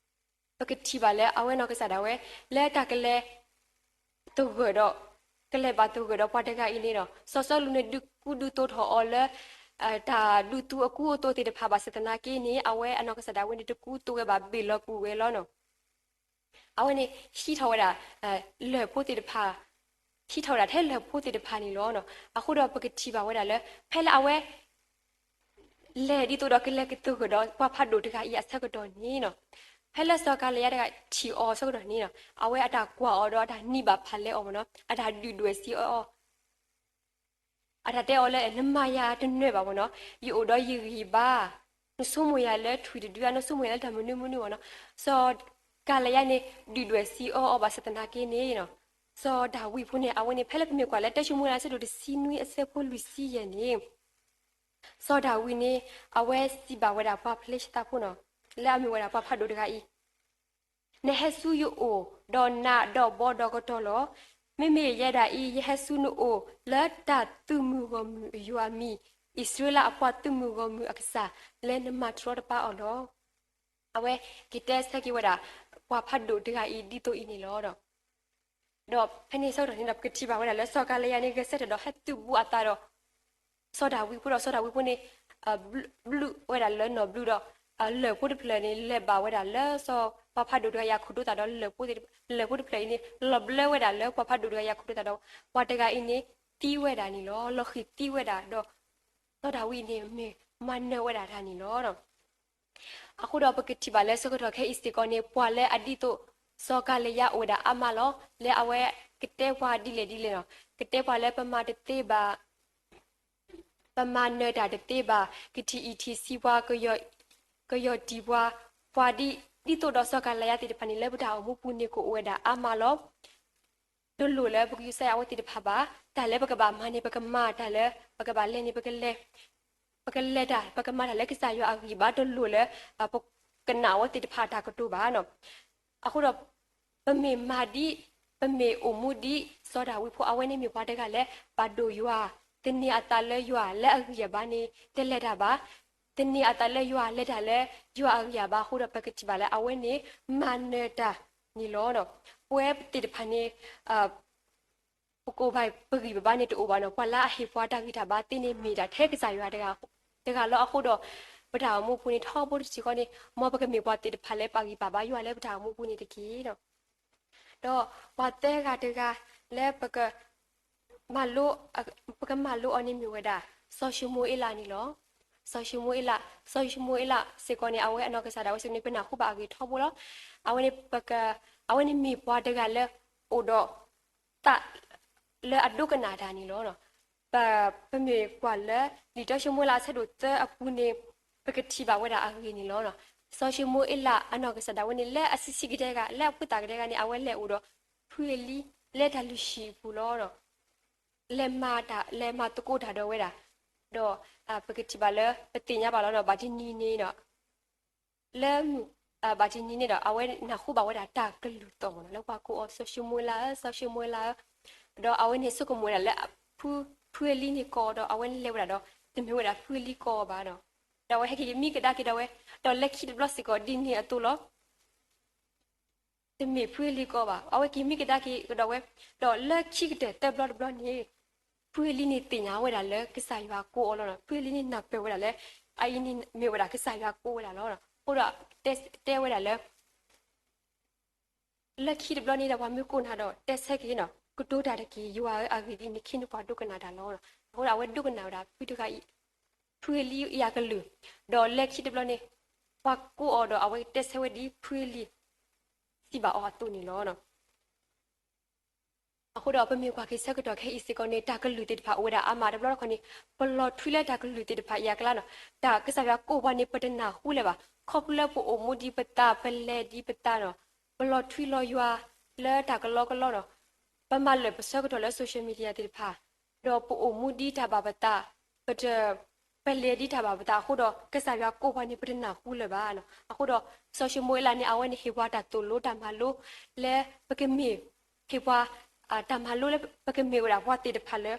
ပကထံၣ်ဘၣ်လၢအဝဲနီၢ်ကစၢ်ဒၣ်ဝဲ လၢတၢ်ကလဲၤသဂၢၢ်ဒီး, ကလဲၤဘၣ်သဂၢၢ်ဒီးပှၤတဂၤအံၤန့ၣ်ဒီး စီၤစီလူးန့ၣ်ဒုးကူဒုးသိးထီၣ်အီၤလၢ တၢ်ဒူသူအကူအသိးသ့ၣ်တဖၣ်ဘၣ်ဆၣ်သနာ်က့န့ၣ် အဝဲအနီၢ်ကစၢ်ဒၣ်ဝဲန့ၣ် တကူသိးဝဲဘၣ် ဘ့ၣ်လီၤကွံာ်ဝဲလီၤနီၤ. အဝဲန့ၣ်ဟံးထီၣ်ဝဲဒၣ် လၢၢ်ဖိသ့ၣ်တဖၣ်, ဟံးထီၣ်ဝဲဒၣ်ထဲလၢၢ်ဖိသ့ၣ်တဖၣ်န့ၣ်လီၤ. အဃိဒီးပကထံၣ်ဘၣ်ဝဲဒၣ်လၢ ဖဲလၢအဝဲ လဲၤဒ်သိးဒီးကလဲၤကတိၤကဒီးပှၤဖးဒိၣ်တဂၤအံၤအဆၢကတီၢ်န့ၣ်နီၤ, ဖဲလၢစီၤကၤလံယါတဂၤထံၣ်အီၤအဆၢကတီၢ်န့ၣ်နီၤ, အဝဲအတၢ်ကွၢ်အီၤဒီးအတၢ်နံၤဘၣ်ဖးလဲအီၤမ့ၢ်နီၤ, အတၢ်ဒုၣ်ဒွဲၣ်စံးအီၤ အတၢ်တဲအီၤလၢ နမၤယၤတနၢၤဘၣ်မ့ၢ်နီၤ, ယအိၣ်ဒီးယဂံၢ်ဘါ, နဆိကမိၣ်ယၤလၢထွံၣ်တဒုဧါ, နဆိကမိၣ်ယၤလၢတၢ်မနုၤမနုၤမ့ၢ်နီၤ. စီၤကၤလံယါန့ၣ် ဒုၣ်ဒွဲၣ်စံးအီၤအီၤဘၣ်ဆၣ်သနာ်က့န့ၣ်နီၤ, စီၤဒၤဝံးဖိန့ၣ် အဝဲန့ၣ် ဖဲလၢပမ့ၢ်ကွၢ်လၢတၢၡမူၤအ့လးအဆၢဒိၣ်တဆံနွံအဆၢဖိလွံၢ်ဆံယဲၢ်န့ၣ် စီၤဒၤဝံးန့ၣ် အဝဲစံးဘၣ်ဝဲဒၣ်ပှၤဖလ့ၡသးဖိနီၤ, လၢအမ့ၢ်ဝဲဒၣ်ပှၤဖးဒိၣ်တဂၤအံၤ နဟဲဆူယအိၣ်ဒီးနးဒီးဘီဒီးကတီၢ်လီၤ. မ့မ့ၢ်ယဲဒၣ်အံၤ ယဟဲဆူနအိၣ်လၢတၢ်သုးမုၢ်ဂီၢ်မုၢ်အယွၤအမံၤ, အံၣ်စရ့လးအပှၤသုးမုၢ်ဂီၢ်မုၢ်အကစၢ် လၢနမၤတြီတပါအီၤလီၤ. အဝဲက့ၤတဲဆၢက့ၤဝဲဒၣ် ပှၤဖးဒိၣ်တဂၤအံၤဒ်သိးအံၤန့ၣ်လီၤ. ဒီးဖဲန့ၣ်ဆၢကတီၢ်န့ၣ်ဒီး ပကထံၣ်ဘၣ်ဝဲဒၣ်လၢစီၤကၤလံယါန့ၣ် ဂဲၤဆၢထၢၣ်ဒီးဟဲသုးဘူးအသးဒီး စီၤဒၤဝံးဖိဒီး စီၤဒၤဝံးဖိန့ၣ် ဘျုးဝဲဒၣ်လၢနီၢ်ဘျုးဒီး လၢၢ်ဖိတဖျၢၣ်န့ၣ် လဲၤဘၣ်ဝဲဒၣ်လၢစီၤပၤဖးဒိၣ်တဂၤအံၤအခိၣ်ဒိသးဒီး လၢၢ်ဖိတဖျၢၣ်အံၤန့ၣ် လီၤဘျၢဝဲဒၣ်လၢပှၤဖးဒိၣ်တဂၤအံၤအခိၣ်ဒိသးဒီး ပှၤတဂၤအံၤန့ၣ် သံဝဲဒၣ်န့ၣ်လီၤ. လီၤဃံၤသံဝဲဒၣ်ဒီး စီၤဒၤဝံးအံၤန့ၣ် မ့ၢ်မၤနၢၤဝဲဒၣ်တၢ်န့ၣ်လီၤ. အဃိဒီးပကထံၣ်ဘၣ်လၢဆၢကတီၢ်ခဲအံၤစ့ၢ်ကီးန့ၣ် ပှၤလၢအဒ်သိးစီၤကၤလံယါအိၣ်ဝဲဒၣ်အါမးလီၤ. လၢအဝဲကတဲပှၤဒ်လဲၣ်ဒ်လဲၣ်လီၤ. ကတဲပှၤလၢပမၤတသ့ဘၣ် ပမၤနၢၤတၢ်တသ့ဘၣ်, ကထံၣ်အံၣ်ထံၣ်ဆံးပှၤ, ကယီၢ်တံၢ်ပှၤ, ပှၤဒ်သိးဒီးစီၤကၤလံယါသ့ၣ်တဖၣ်န့ၣ် လၢပတၢ်အိၣ်မူပူၤန့ၣ် ကအိၣ်ဝဲဒၣ်အါမးလီၤ. တလိၣ်လၢပကယူးယီၣ်အဝဲသ့ၣ်တဖၣ်ဘၣ်. တၢ်လၢပကဘၣ်မၤန့ၣ် ပကမၤ, တၢ်လၢပကဘၣ်လဲၤန့ၣ် ပကလဲၤတၢ်, ပကမၤတၢ်လၢကစၢ်ယွၤအဂံၢ်ဘါ တလိၣ်လၢ ပကနၣ်အဝဲသ့ၣ်တဖၣ်အတၢ်ကတိၤဘၣ်နီၤ. အဃိဒီး ပမ့ၢ်မၤဒ်, ပမ့ၢ်အိၣ်မူဒ်စီၤဒၤဝံးဖိ အဝဲန့ၣ်မ့ၢ်ပှၤတဂၤလၢ ပာ်ဒိၣ်ယွၤ, သန့ၤအသးလၢယွၤလၢအဂံၢ်အဘါန့ၣ် တလဲၤတၢ်ဘၣ်. သန့ၤအသးလၢယွၤ လဲၤတၢ်လၢယွၤအဂံၢ်အဘါအဃိဒီး ပကထံၣ်ဘၣ်လၢအဝဲန့ၣ် မၤနၢၤတၢ်န့ၣ်လီၤ. ပဝဲသ့ၣ်တဖၣ်န့ၣ် ပကိးဘၣ်ပဂံၢ်ပဘါန့ၣ်တအိၣ်ဘၣ်နီၤ. ပှၤလၢအဟ့ၣ်ပှၤတၢ်ဂံၢ်တၢ်ဘါသ့န့ၣ် မ့ၢ်ဒၣ်ထဲကစၢ်ယွၤတဂၤလီၤ. အဃိဒီး ပတၢ်အိၣ်မူပူၤန့ၣ် ထီဘိတထံၣ်ဃီန့ၣ် မ်ပကမ့ၢ်ပှၤသ့ၣ်တဖၣ်လၢပာ်ဂံၢ်ပာ်ဘါယွၤလၢပတၢ်အိၣ်မူပူၤန့ၣ်တက့ၢ်. ဒီးပှၤသၢဂၤတဂၤလၢ ပကမၤလိအီၤန့ၣ်မ့ၢ်ဝဲဒၣ် စီၤၡမူၤအ့လးန့ၣ်လီၤ. စီၤၡမူၤအ့လး, စီၤၡမူၤအ့လးစ့ၢ်ကီးန့ၣ် အဝဲအနီၢ်ကစၢ်ဒၣ်ဝဲစ့ၢ်ကီးန့ၣ် ပနၢ်ဟူဘၣ်အဂ့ၢ်ထီဘိလီၤ. အဝဲန့ၣ် အဝဲန့ၣ်မ့ၢ်ပှၤတဂၤလၢ အိၣ်ဒီး သးလၢအဒိကနၣ်တၢ်န့ၣ်လီၤ. ပမ့ၢ်ကွၢ်လၢ လံာ်တၢၡမူၤအ့လးအဆၢဒိၣ်သၢအပူၤန့ၣ် ပကထံၣ်ဘၣ်ဝဲဒၣ်အဂ့ၢ်န့ၣ်လီၤ. စီၤၡမူၤအ့လးအနီၢ်ကစၢ်ဒၣ်ဝဲန့ၣ် လၢအဆံးဆံးကဒါက့ၤ လၢအဖိသၣ်ကဒါက့ၤန့ၣ် အဝဲလဲၤအိၣ်ဒီး ဖုအ့လံ လၢတၢ်လုၢ်ဟံၣ်အပူၤလီၤ. လဲၤမၤတၢ် လဲၤမၤသကိးတၢ်ဒီးဝဲဒၣ်, ဒီးပကထံၣ်ဘၣ်လၢ ပသ့ၣ်ညါဘၣ်လီၤနီၤ ဘၣ်တနံၤန့ၣ်ဒီး လၢ ဘၣ်တနံၤန့ၣ်ဒီး အဝဲနၢ်ဟူဘၣ်ဝဲဒၣ်တၢ်ကလုၢ်သီၣ်မ့ၢ်နီၤ လၢပှၤကိးအီၤ စီၤၡမူၤအ့လးဧၢ, စီၤၡမူၤအ့လးဧၢ, ဒီးအဝဲန့ၣ်ဆိကမိၣ်ဝဲဒၣ်လၢ ဖု ဖုအ့လံန့ၣ်ကိးအီၤဒီး အဝဲန့ၣ်လဲၤဝဲဒၣ်ဒီး တမ့ၢ်ဝဲဒၣ်ဖုအ့လံကိးအီၤဘၣ်ဒီး ဒီးအဝဲဟဲက့ၤမံကဒါက့ၤဒီးဝဲ, ဒီးလၢခံတဘျီစ့ၢ်ကီးဒ်န့ၣ်အသိးလီၤ. တမ့ၢ်ဖုအ့လံကိးဘၣ်, အဝဲက့ၤမံကဒါက့ၤကဒီးဝဲ, ဒီးလၢခံကတၢၢ်သၢဘျီတဘျီန့ၣ် ဖုအ့လံန့ၣ်သ့ၣ်ညါဝဲဒၣ်လၢကစၢ်ယွၤကိးအီၤလီၤ. ဖုအ့လံန့ၣ်နၢ်ပၢၢ်ဝဲဒၣ်လၢ အအံၤန့ၣ်မ့ၢ်ဝဲဒၣ်ကစၢ်ယွၤကိးဝဲဒၣ်လီၤ. အဃိဒီး တဲဝဲဒၣ်လၢ လၢခံတဘျီန့ၣ်ဒီး ပှၤမ့ၢ်ကိးနၤဒီး တဲဆၢက့ၤနီၤ, ကတိၤတၢ်တက့ၢ်, ယွၤဧၢ အဂ့ၢ်ဒ်အံၤ နခ့နပှၤဒိကနၣ်တၢ်လီၤ. အဃိဒီးအဝဲဒိကနၣ်ဝဲဒၣ် ဖုတဂၤအံၤ, ဖုအ့လံအံၤအကလုၢ်, ဒီးလၢခံတဘျီန့ၣ် ပှၤကိးအီၤဒီး အဝဲတဲဆၢဝဲဒ်ဖုအ့လံ စံးဘၣ်အီၤအသိးန့ၣ်လီၤ. အဃိဒီးပမ့ၢ်ကွၢ်က့ၤဆၢကတီၢ်ခဲအံၤစ့ၢ်ကီးန့ၣ် တၢ်ကလုၢ်သ့ၣ်တဖၣ်အိၣ်ဝဲဒၣ်အါမး တဘျီတခီၣ်န့ၣ် ပလီၤထွံလၢတၢ်ကလုၢ်သ့ၣ်တဖၣ်အံၤအကျါနီၤ, တၢ်ကစၢ်ယွၤကိးပှၤန့ၣ် ပတနၢ်ဟူလၢၤဘၣ်. ခီဖျိလၢပအိၣ်မူဒ်ပသး ပလဲၤဒ်ပသးနီၤ, ပလီၤထွံလီၤယွၤလၢတၢ်ကလီကလီနီၤ, ပမၤလၢာ်ပဆၢကတီၢ်လၢ social media သ့ၣ်တဖၣ်, ဒီးပအိၣ်မူဒ်တၢ်ဘၣ်ပသး, ပတ ပလဲၤဒ်တၢ်ဘၣ်ပသးအဃိဒီး ကစၢ်ယွၤကိးပှၤန့ၣ် ပတနၢ်ဟူလၢၤဘၣ်နီၤ. အဃိဒီး စီၤၡမူၤအ့လးန့ၣ် အဝဲန့ၣ်ဟ့ၣ်ပှၤတၢ်သိၣ်လိတၢ်မၤလိ လၢပကမ့ၢ် ဟ့ၣ်ပှၤ တၢ်မၤလိလၢပကမ့ၢ်ဝဲဒၣ်ပှၤသ့ၣ်တဖၣ်လၢ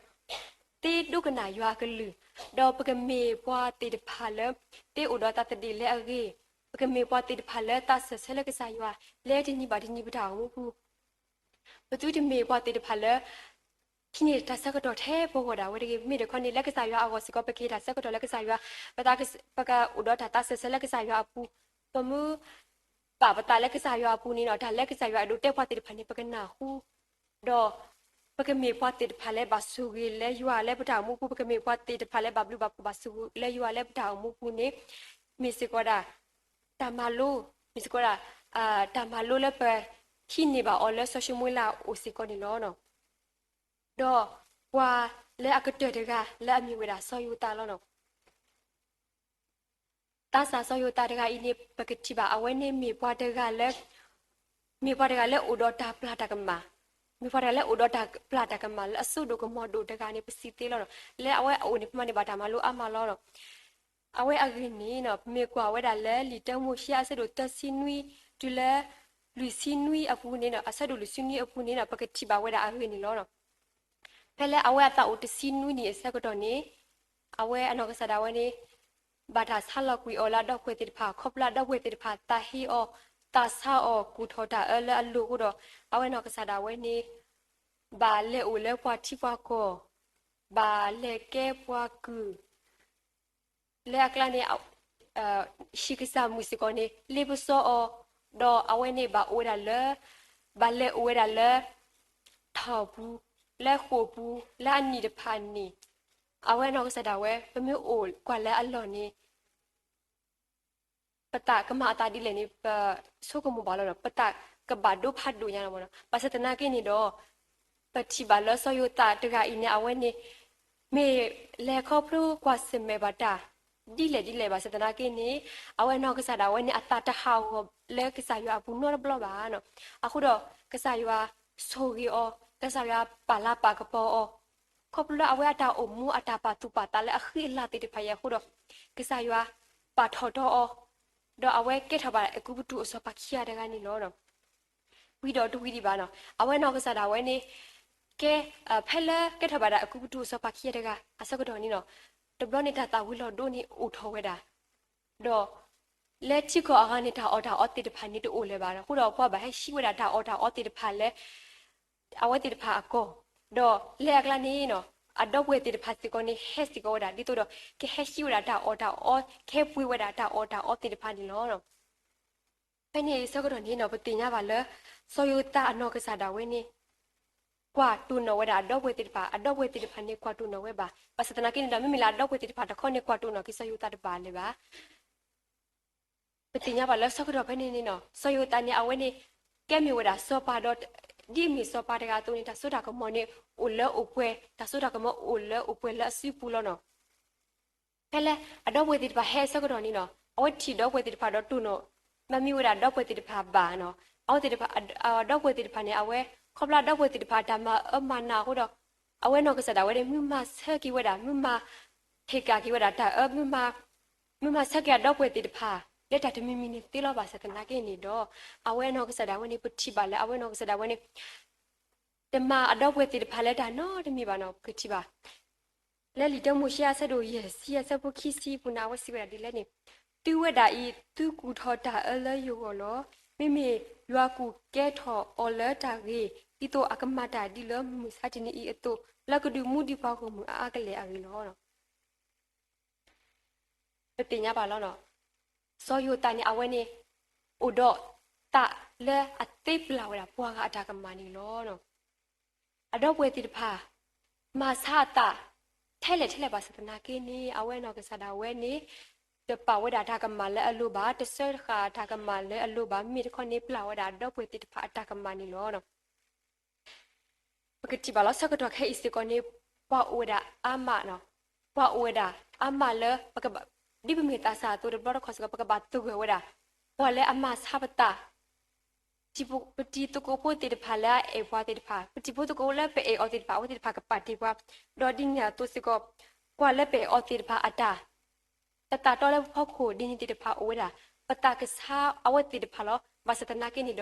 သ့ဒိကနၣ်ယွၤအကလုၢ်, ဒီးပကမ့ၢ်ပှၤသ့ၣ်တဖၣ်လၢ သ့အိၣ်ဒီးသးသဒ့ၣ်လၢအဂ့ၤ, ပကမ့ၢ်ပှၤသ့ၣ်တဖၣ်လၢသးစၢၢ်ဆၢလၢကစၢ်ယွၤ လၢတနံၤဘၣ်တနံၤပတၢ်အိၣ်မူပူၤ ပသုတမ့ၢ်ပှၤသ့ၣ်တဖၣ်လၢ ဟံးန့ၢ်တၢ်ဆၢကတီၢ်ထဲပဂီၢ်ဒၣ်ဝဲတဂ့ၤ. မ့ၢ်တခီန့ၣ် လၢကစၢ်ယွၤအဂီၢ်စ့ၢ်ကီး ပကဟ့ၣ်တၢ်ဆၢကတီၢ်လၢကစၢ်ယွၤ, ပသး, ပကအိၣ်ဒီးတၢ်သးစၢၢ်ဆၢလၢကစၢ်ယွၤအပူၤ, ပမ့ၢ်ပာ်ပသးလၢကစၢ်ယွၤအပူၤန့ၣ်ဒီး တၢ်လၢကစၢ်ယွၤအဲၣ်ဒိးတဲပှၤသ့ၣ်တဖၣ်န့ၣ် ပကနၢ်ဟူ ဒီး ပကမ့ၢ်ပှၤသ့ၣ်တဖၣ်လၢဘၣ်ဆိၣ်ဂ့ၤလၢယွၤလၢပတၢ်အိၣ်မူပူၤ, ပကမ့ၢ်ပှၤသ့ၣ်တဖၣ်လၢဘၣ်ဘျုးဘၣ်ဖှိၣ်ဘၣ်ဆိၣ်ဂ့ၤလၢယွၤလၢပတၢ်အိၣ်မူပူၤန့ၣ် မ့ၢ်စ့ၢ်ကီးဒၣ် တၢ်မၤလိ, မ့ၢ်စ့ၢ်ကီးဒၣ် တၢ်မၤလိလၢပဟံးန့ၢ်ဘၣ်အီၤလၢစီၤၡမူၤအ့လးအအိၣ်စ့ၢ်ကီးန့ၣ်လီၤ. ဒီးပှၤလၢအကတၢၢ်တဂၤလၢအမ့ၢ်ဝဲဒၣ်စီၤယိၤသးလီၤ. သးစၢ်စီၤယိၤသးတဂၤအံၤန့ၣ် ပကထံၣ်ဘၣ် အဝဲန့ၣ်မ့ၢ်ပှၤတဂၤလၢ မ့ၢ်ပှၤတဂၤလၢအိၣ်ဒီးတၢ်ပျၢ်တၢ်ကမၣ်, မ့ၢ်ပှၤတဂၤလၢအိၣ်ဒီးတၢ်ပျၢ်တၢ်ကမၣ်လၢအစိဒိၣ်ကမီၤဒိၣ်တဂၤန့ၣ် ပစံးသ့လီၤ. လၢအဝဲအအိၣ်န့ၣ် ပမၤန့ၢ်ဘၣ်တၢ်မၤလိအါမးလီၤ. အဝဲအဂ့ၢ်န့ၣ် ပမ့ၢ်ကွၢ်ဝဲဒၣ်လၢလံာ်တၢမိၤၡ့အဆၢဒိၣ်သၢဆံနွံ တုၤလၢ လွံၢ်ဆံနွံအပူၤန့ၣ်, အဆၢဒိၣ်လွံၢ်ဆံနွံအပူၤန့ၣ် ပကထံၣ်ဘၣ်ဝဲဒၣ်အဂ့ၢ်န့ၣ်လီၤ. ဖဲလၢအဝဲအသးအိၣ်တဆံနွံနံၣ်အဆၢကတီၢ်န့ၣ်, အဝဲအနီၢ်ကစၢ်ဒၣ်ဝဲန့ၣ် ဘၣ်တၢ်ဆါလီၤကွံာ်အီၤလၢအဒီပုၢ်ဝဲၢ်သ့ၣ်တဖၣ်, ခီဖျိလၢအဒီပုၢ်ဝဲၢ်သ့ၣ်တဖၣ် သးဟ့အီၤ, သးဆါအီၤ ကူၣ်ထီၣ်တၢ်အၢလၢအလိၤအဃိဒီး, အဝဲနီၢ်ကစၢ်ဒၣ်ဝဲန့ၣ် ဘၣ်လဲၤအိၣ်လၢပှၤထံပှၤကီၢ်, ဘၣ်လဲၤကဲပှၤကုၢ် လၢအကျါန့ၣ် ဟံၣ်ကစၢ်မုၣ်စ့ၢ်ကီးန့ၣ် လ့ပစီအီၤ, ဒီးအဝဲန့ၣ်ဘၣ်အိၣ်ဝဲဒၣ်လၢ, ဘၣ်လဲၤအိၣ်ဝဲဒၣ်လၢ ထၣ်ပူၤ, လၢဃိာ်ပူၤ, လၢအနံၣ်တဖၣ်န့ၣ်, အဝဲနီၢ်ကစၢ်ဒၣ်ဝဲ ပမ့ၢ်အိၣ်ကွၢ်လၢအလီၢ်န့ၣ် ပသးကမၤအသးဒ်လဲၣ်န့ၣ် ပဆိကမိၣ်ဘၣ်လီၤ. ပသးကဘၣ်ဒိဖးဒိၣ်ညါလီၤ. ဘၣ်ဆၣ်သနာ်က့န့ၣ်ဒီး, ပထံၣ်ဘၣ်လၢစီၤယိၤသးတဂၤအံၤန့ၣ် အဝဲန့ၣ် မ့ၢ်လဲၤခီဖျိကွၢ်ဆၢၣ်မဲာ်ဘၣ်တၢ် ဒ်လဲၣ်ဒ်လဲၣ်ဘၣ်ဆၣ်သနာ်က့န့ၣ်, အဝဲနီၢ်ကစၢ်ဒၣ်ဝဲန့ၣ် အသးတဟးဂီၤလၢကစၢ်ယွၤအပူၤနီတဘျီဘၣ်. အဃိဒီး ကစၢ်ယွၤဆိၣ်ဂ့ၤအီၤ, ကစၢ်ယွၤပာ်လၤပာ်ကပီၤအီၤ, ခီဖျိလၢအဝဲအတၢ်အိၣ်မူအတၢ်ပာ်သူၣ်ပာ်သးလၢအဃံအလၤသ့ၣ်တဖၣ်အံၤအဃိဒီး, ကစၢ်ယွၤပာ်ထီၣ်ထီအီၤ, ဒီးအဝဲကဲထီၣ်ဘၣ်အဲၤကူပတူးအစီၤပၤခံဂၤတဂၤန့ၣ်လီၤ. ဝံၤဒီးတဝံၤဒံးဘၣ်န့ၣ်, အဝဲနီၢ်ကစၢ်ဒၣ်ဝဲန့ၣ် ကဲ, ဖဲလၢကဲထီၣ်ဘၣ်ဒၣ်အဲၤကူပတူးအစီၤပၤခံဂၤတဂၤအဆၢကတီၢ်န့ၣ်, တဘျီန့ၣ်တၢ်သၣ်ဝံၤလီၤဒိန့ၣ်အိၣ်ထီၣ်ဝဲဒၣ်, ဒီး လၢထံကီၢ်အဂၤန့ၣ် တၢ်အီၣ်တၢ်အီသ့ၣ်တဖၣ်န့ၣ်တအိၣ်လၢၤဘၣ်. အဃိဒီးပှၤဘၣ်ဟဲဟံးဝဲဒၣ်တၢ်အီၣ်တၢ်အီသ့ၣ်တဖၣ်လၢ အဝဲသ့ၣ်တဖၣ်အကီၢ်, ဒီးလၢအကျါန့ၣ် အဒီပုၢ်ဝဲၢ်သ့ၣ်တဖၣ်စ့ၢ်ကီးန့ၣ် ဟဲစ့ၢ်ကီးဝဲဒၣ် ဒ်သိးဒီး ကဟဲဟံးဝဲဒၣ်တၢ်အီၣ်တၢ်အီ, ကဟဲပှ့ၤဝဲဒၣ်တၢ်အီၣ်တၢ်အီသ့ၣ်တဖၣ်န့ၣ်လီၤ. ဖဲန့ၣ်အဆၢကတီၢ်န့ၣ် ပသ့ၣ်ညါဘၣ်လၢ စီၤယိၤသးအနီၢ်ကစၢ်ဒၣ်ဝဲန့ၣ် ကွၢ်တိၢ်နီၣ်ဝဲဒၣ်အဒီပုၢ်ဝဲၢ်သ့ၣ်တဖၣ်, အဒီပုၢ်ဝဲၢ်သ့ၣ်တဖၣ်န့ၣ် ကွၢ်တိၢ်နီၣ်ဝဲဘၣ်. ဘၣ်ဆၣ်သနာ်က့န့ၣ်ဒီး မ့မ့ၢ်လၢအဒီပုၢ်ဝဲၢ်သ့ၣ်တဖၣ်တခီန့ၣ် ကွၢ်တိၢ်နီၣ်က့ၤစီၤယိၤသးတဘၣ်လၢၤဘၣ်. ပသ့ၣ်ညါဘၣ်လၢဆၢကတီၢ်ဖဲန့ၣ်န့ၣ် စီၤယိၤသးန့ၣ် အဝဲန့ၣ် ကဲမ့ၢ်ဝဲဒၣ်စီၤပၤဒီး ဒ်အမ့ၢ်စီၤပၤတဂၤအသိးန့ၣ် တၢ်စိတၢ်ကမီၤန့ၣ် အိၣ်လၢအိၣ်ပှဲၤ, တၢ်စိတၢ်ကမီၤအိၣ်လၢအိၣ်ပှဲၤလၢအစုပူၤလီၤနီၤ. ဖဲလၢအဒီပုၢ်ဝဲၢ်သ့ၣ်တဖၣ်ဟဲအဆၢကတီၢ်န့ၣ်နီၤ အဝဲထံၣ်ဒီပုၢ်ဝဲၢ်သ့ၣ်တဖၣ်ဒီးတိၢ်နီၣ် မၤမံဝဲဒၣ်ဒီပုၢ်ဝဲၢ်သ့ၣ်တဖၣ်ဘၣ်နီၤ. အဝဲသ့ၣ်တဖၣ် ဒီပုၢ်ဝဲၢ်သ့ၣ်တဖၣ်န့ၣ် အဝဲ ခီဖျိဒီပုၢ်ဝဲၢ်သ့ၣ်တဖၣ်တၢ်မၤအၢမၤနးအဃိဒီး အဝဲနီၢ်ကစၢ်ဒၣ်ဝဲန့ၣ် မုၢ်မၤဆၢက့ၤဝဲဒၣ် မုၢ်မၤ ဟ့ၣ်ကၣ်က့ၤဝဲဒၣ်တၢ်အၢ မုၢ်မၤဆၢက့ၤအဒီပုၢ်ဝဲၢ်သ့ၣ်တဖၣ် လၢတၢ်တမံၤမံၤန့ၣ်သ့လီၤ. ဘၣ်ဆၣ်သနာ်က့န့ၣ်ဒီး အဝဲနီၢ်ကစၢ်ဒၣ်ဝဲန့ၣ် ပထံၣ်ဘၣ်လၢအဝဲနီၢ်ကစၢ်ဒၣ်ဝဲန့ၣ် တမၤအဒီပုၢ်ဝဲၢ်သ့ၣ်တဖၣ်လၢတၢ်နီတမံၤဘၣ်နီၤ ပကထံၣ်ဘၣ် လၢလံာ်တၢမိၤၡ့အဆၢဒိၣ်ယဲၢ်ဆံအဆၢဖိခံဆံအပူၤန့ၣ် အဝဲစံးဝဲဒၣ်ဒ်လဲၣ်န့ၣ်, သုဝဲဒၣ်အံၤ သုကူၣ်ထီၣ်တၢ်အၢလၢယဂီၢ်လီၤ. မ့မ့ၢ်ယွၤကူၣ်ကဲထီၣ်အီၤလၢတၢ်ဂ့ၤ, ဒ်သိးအကမၤတၢ်ဒ်လၢမုၢ်မဆါတနံၤအံၤအသိး, လၢကဒုးမူဒံးပှၤဂီၢ်မုၢ်အါအါကလဲာ်အဂ့ၢ်လီၤ. ပသ့ၣ်ညါဘၣ်လီၤနီၤ, စီၤယိၤသးန့ၣ် အဝဲန့ၣ် အိၣ်ဒီးသးလၢအသ့ပျၢ်ဝဲဒၣ်ပှၤဂၤအတၢ်ကမၣ်န့ၣ်လီၤ. အဒီပုၢ်ဝဲၢ်သ့ၣ်တဖၣ် မၤဆါအသး ထဲလဲၣ်ထဲလဲၣ်ဘၣ်ဆၣ်သနာ်က့န့ၣ် အဝဲနီၢ်ကစၢ်ဒၣ်ဝဲန့ၣ် တပာ်ဝဲဒၣ်တၢ်ကမၣ်လၢအလိၤဘၣ်, တစၢဃာ်တၢ်ကမၣ်လၢအလိၤဘၣ်, မ့မ့ၢ်တခီန့ၣ် ပျၢ်ဝဲဒၣ်အဒီပုၢ်ဝဲၢ်သ့ၣ်တဖၣ်အတၢ်ကမၣ်န့ၣ်လီၤ. ပကထံၣ်ဘၣ်လီၤ ဆၢကတီၢ်ခဲအံၤစ့ၢ်ကီးန့ၣ် ပှၤအိၣ်ဝဲဒၣ်အါမး, ပှၤအိၣ်ဝဲဒၣ်အါမးလၢ ဒ်ပမ့ၢ်သးစၢ်အသိးတဘျီတခီၣ်စ့ၢ်ကီး ပကဘၣ်သဂၢၢ်ဝဲဒၣ် ပှၤလၢအမၤဆါပသး, ပတံၤသကိးဖိသ့ၣ်တဖၣ်လၢအအဲၣ်ပှၤသ့ၣ်တဖၣ်, ပတံၤဖိသကိးလၢပအဲၣ်အီၤသ့ၣ်တဖၣ် အဝဲသ့ၣ်တဖၣ်ကပာ်တ့ၢ်ပှၤ, ဒီးဒ်န့ၣ်အသိးစ့ၢ်ကီး ပှၤလၢပအဲၣ်အီၤသ့ၣ်တဖၣ်အတၢ် ပသးတီလၢပဖီခိၣ်ဒ်န့ၣ်သ့ၣ်တဖၣ်အိၣ်ဝဲဒၣ် ပသးကဆါအဝဲသ့ၣ်တဖၣ်လီၤ. ဘၣ်ဆၣ်သနာ်က့န့ၣ်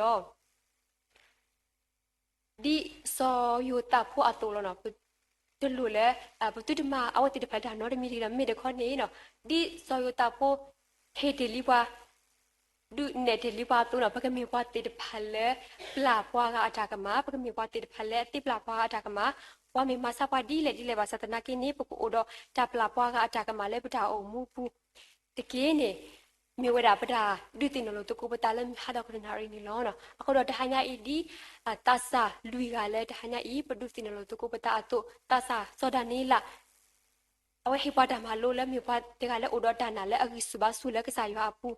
ဒီး ဒ်စီၤယိၤသးဖိအသိးလီၤ. တလိၣ်လၢ ပသုတမၤအဝဲသ့ၣ်တဖၣ်တၢ်နီတမံၤတဂ့ၤဒီး မ့ၢ်တခီန့ၣ် ဒ်စီၤယိၤသးဖိ ဟ့ၣ်တ့ၢ်လံပှၤ ဒုးနဲၣ်တ့ၢ်လံပှၤအသိးန့ၣ် ပကမ့ၢ်ပှၤသ့ၣ်တဖၣ်လၢပျၢ်ပှၤဂၤအတၢ်ကမၣ်, ပကမ့ၢ်ပှၤသ့ၣ်တဖၣ်လၢအသ့ပျၢ်ပှၤဂၤအတၢ်ကမၣ်, ပှၤမ့ၢ်မၤဆါပှၤဒ်လဲၣ်ဒ်လဲၣ်ဘၣ်ဆၣ်သနာ်က့န့ၣ် ပကအိၣ်ဒီးတၢ်ပျၢ်ပှၤဂၤအတၢ်ကမၣ်လၢပတၢ်အိၣ်မူပူၤတက့ၢ်န့ၣ် မ့ၢ်ဝဲဒၣ်ပတၢ်ဒုးသ့ၣ်နီၣ်လိာ်သကိးပသးလၢမုၢ်ဟါဒီကတနၣ်ရံၣ်န့ၣ်လီၤ. အဃိဒီးတဟါညါအံၤဒ် သးစၢ်လွံၢ်ဂၤလၢတဟါညါအံၤ ပဒုးသ့ၣ်နီၣ်လိာ်သကိးပသးအသိး သးစၢ်စီၤဒၤနံးယ့လး အဝဲဟ့ၣ်ပှၤတၢ်မၤလိလၢမ့ၢ်ပှၤတဂၤလၢအိၣ်ဒီးတၢ်နာ်လၢအဂံၢ်ဆူၣ်ဘါဆူၣ်လၢကစၢ်ယွၤအပူၤ,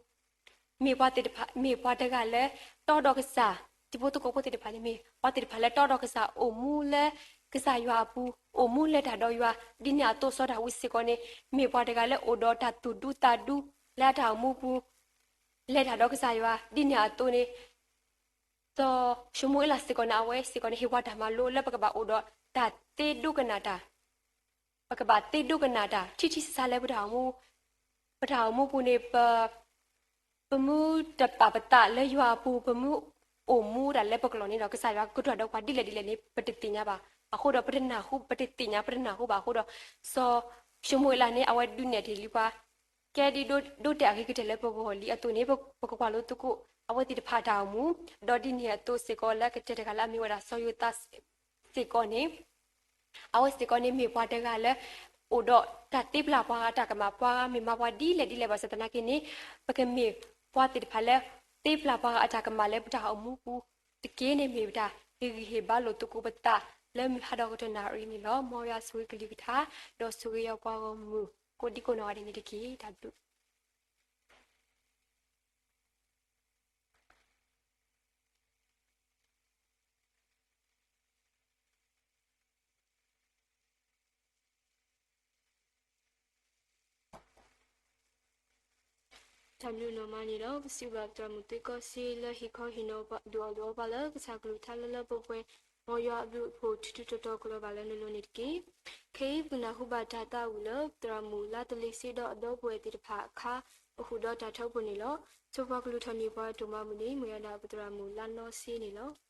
မ့ၢ်ပှၤသ့ၣ်တဖၣ် မ့ၢ်ပှၤတဂၤလၢတီဒီးကစၢ်, တံၤဖိသကိးဖိသ့ၣ်တဖၣ်န့ၣ် မ့ၢ်ပှၤသ့ၣ်တဖၣ်လၢတီဒီးကစၢ်အိၣ်မူလၢကစၢ်ယွၤအပူၤ, အိၣ်မူလဲၤတၢ်ဒီးယွၤ, ဒ်န့ၣ်အသိးစီၤဒၤဝံးစ့ၢ်ကီးန့ၣ် မ့ၢ်ပှၤတဂၤလၢအိၣ်ဒီးတၢ်သူၣ်ဒူသးဒူလၢအတၢ်အိၣ်မူပူၤ, လဲၤတၢ်ဒီးကစၢ်ယွၤ, ဒ်န့ၣ်အသိးန့ၣ် စီၤၡမူၤအ့လးစ့ၢ်ကီးန့ၣ် အဝဲစ့ၢ်ကီးန့ၣ် ဟ့ၣ်ပှၤတၢ်မၤလိလၢပကဘၣ်အိၣ်ဒီးတၢ်သ့ဒိကနၣ်တၢ် ပကဘၣ်သ့ဒိကနၣ်တၢ် ထံထံဆးဆးလၢပတၢ်အိၣ်မူ, ပတၢ်အိၣ်မူပူၤန့ၣ် ပ ပမ့ၢ်တပာ်ပသးလၢယွၤအပူၤ ပမ့ၢ်အိၣ်မူဒၣ်လၢပကလီၢ်န့ၣ်ဒီး ကစၢ်ယွၤကဒွးဒီးပှၤဒ်လဲၣ်ဒ်လဲၣ်န့ၣ် ပတသ့ၣ်ညါဘၣ်. အဃိဒီးပတနၢ်ဟူ ပတသ့ၣ်ညါ ပတနၢ်ဟူဘၣ်အဃိဒီး စီၤၡမူၤအ့လးန့ၣ် အဝဲဒုးနဲၣ်တ့ၢ်လံပှၤ ကဲဒ်ဒိ ဒိတဲာ်အဂ့ၤကတၢၢ်လၢပဂီၢ်လံအသိးန့ၣ် ပ ပကကွၢ်လိသကိး အဝဲသ့ၣ်တဖၣ်အတၢ်အိၣ်မူ, ဒီးဒ်န့ၣ်အသိးစ့ၢ်ကီးလၢကတၢၢ်တဂၤလၢအမ့ၢ်ဝဲဒၣ်စီၤယိၤသးစ့ၢ်ကီးန့ၣ် အဝဲစ့ၢ်ကီးန့ၣ်မ့ၢ်ပှၤတဂၤလၢ အိၣ်ဒီးတၢ်သ့ပျၢ်ပှၤဂၤအတၢ်ကမၣ်, ပှၤဂၤမ့ၢ်မၤပှၤဒ်လဲၣ်ဒ်လဲၣ်ဘၣ်ဆၣ်သနာ်က့န့ၣ် ပကမ့ၢ်ပှၤသ့ၣ်တဖၣ်လၢ သ့ပျၢ်ပှၤဂၤအတၢ်ကမၣ်လၢပတၢ်အိၣ်မူပူၤတက့ၢ်န့ၣ် မ့ၢ်ပတၢ်ဟ့ၣ်ဂံၢ်ဟ့ၣ်ဘါလိာ်သကိးပသး လၢမုၢ်ဟါဒီးကတနၣ်ရံၣ်န့ၣ်လီၤ. မ်ယွၤဆိၣ်ဂ့ၤကလုၢ်ကထါ ဒီးဆိၣ်ဂ့ၤယွၤပှၤဂီၢ်မုၢ် ကိးဒံကိးနီၢ်ဂၤဒဲးန့ၣ်တက့ၢ်. တၢ်ဘျုး တၢ်ဘျုးနီၢ်မးန့ၣ်လီၤ. ပစံးဘျုးပသရၣ်မုၣ်သုကီၢ်စ့လၢဟ့ၣ်ခီဟ့ၣ်နီၤဒုးအီၣ်ဒုးအီပှၤလၢကစၢ်ကလုၢ်ကထါလၢလၢပှဲၤပှဲၤ, မ်ယွၤအဘျုးအဖှိၣ်ထုးထူးတီၤတီၤကလီၤဘၣ်လၢနလိၤန့ၣ်တက့ၢ်. ခဲအံၤပနၢ်ဟူဘၣ်တၢ်သးဝံၣ်လၢ ပသရၣ်မုၣ်လါတလ့ၤစ့ဒီးအဒီပုၢ်ဝဲၢ်သ့ၣ်တဖၣ်အခါ ပဃုာ်ဒီးတၢ်ထၢဖှိၣ်န့ၣ်လီၤ. ဆိပှၤကလုၢ်ထီၣ်န့ၢ်ပှၤဒိၣ်မးမုၢ်န့ၣ် မ့ၢ်ဝဲဒၣ်ပသရၣ်မုၣ်လါနီၢ်စ့န့ၣ်လီၤ.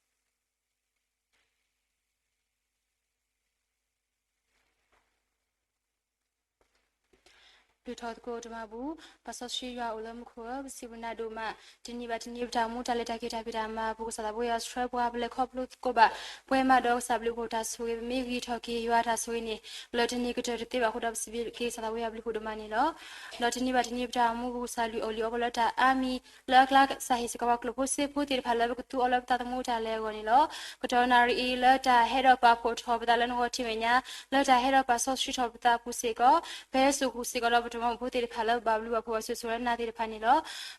လုၢ်ထီၣ်သကိးတမၤပူၤ, ပၢ်စီဆှံယွၤအိၣ်လၢမူခိၣ်ဧၢ, ပစံးဘျုးနၤဒိၣ်မး, တနံၤဘၣ်တနံၤပတၢ်အိၣ်မူတၢ်လဲၤတၢ်က့ၤတၢ်ဖံးတၢ်မၤအပူၤ ကစၢ်သးဘိယွၤဆှၢပှၤ ပလဲၤခီဖျိသကိးဘၣ် ပှဲၤမးဒီးကစၢ်ဘျုးဖှိၣ်တၢ်ဆိၣ်ဂ့ၤ ပမ့ၢ်ဂံၢ်ထီၣ်က့ၤယွၤတၢ်ဆိၣ်ဂ့ၤန့ၣ် လၢတန့ၢ်ကတၢၢ်တသ့ဘၣ်အဃိဒီး ပစံးဘျုးက့ၤကစၢ်သးဘိယွၤဘျုးဖှိၣ်ဒိၣ်မးန့ၣ်လီၤ. ဒီးတနံၤဘၣ်တနံၤပတၢ်အိၣ်မူပူၤ ကစၢ်လုၢ်အီၣ်လုၢ်အီပှၤလၢတၢ်အါမံၤ လၢအကျါကစၢ်ဟ့ၣ်စ့ၢ်ကီးပှၤကျိာ်ဖိစ့ဖိသ့ၣ်တဖၣ်လၢပကသူအီၤလၢပသးသမူတၢ်လဲၤအဂီၢ်န့ၣ်လီၤ. ကတီၢ်နၣ်ရံၣ်အံၤလၢတၢ်ဟဲဒီးပာ်ဖှိၣ်ထီၣ်ပသးလၢနဂီၢ်ထံးမဲာ်ညါ, လၢတၢ်ဟဲဒီးပာ်စီဆှံထီၣ်ပသးအပူၤစ့ၢ်ကီး, ပဟဲစိာ်ဃုာ်စ့ၢ်ကီးဒီးပတၢ်မၤဖိသ့ၣ်တဖၣ်လၢဘၣ်ဘျုးဘၣ်ဖှိၣ်ဘၣ်ဆိၣ်ဂ့ၤဆိၣ်ဝါနၤသ့ၣ်တဖၣ်န့ၣ်လီၤ.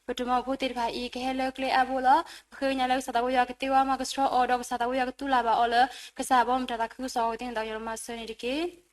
ပတၢ်မၤဖိသ့ၣ်တဖၣ်အံၤ ကဟဲလၢကျဲအါဘိလီၤ. ပဃ့ကညးလၢကစၢ်သးဘိယွၤကသ့ဝါမၤကဆှီအီၤ ဒီးကစၢ်သးဘိယွၤကတူၢ်လၢ်ဘၣ်အီၤလၢ ကစၢ်ဘီမုၢ်တၢ်သးခုကစီၣ်အဂီၢ်သ့န့ၣ် သးကညီၤဒီးမၤစၢၤန့ၣ်တက့ၢ်.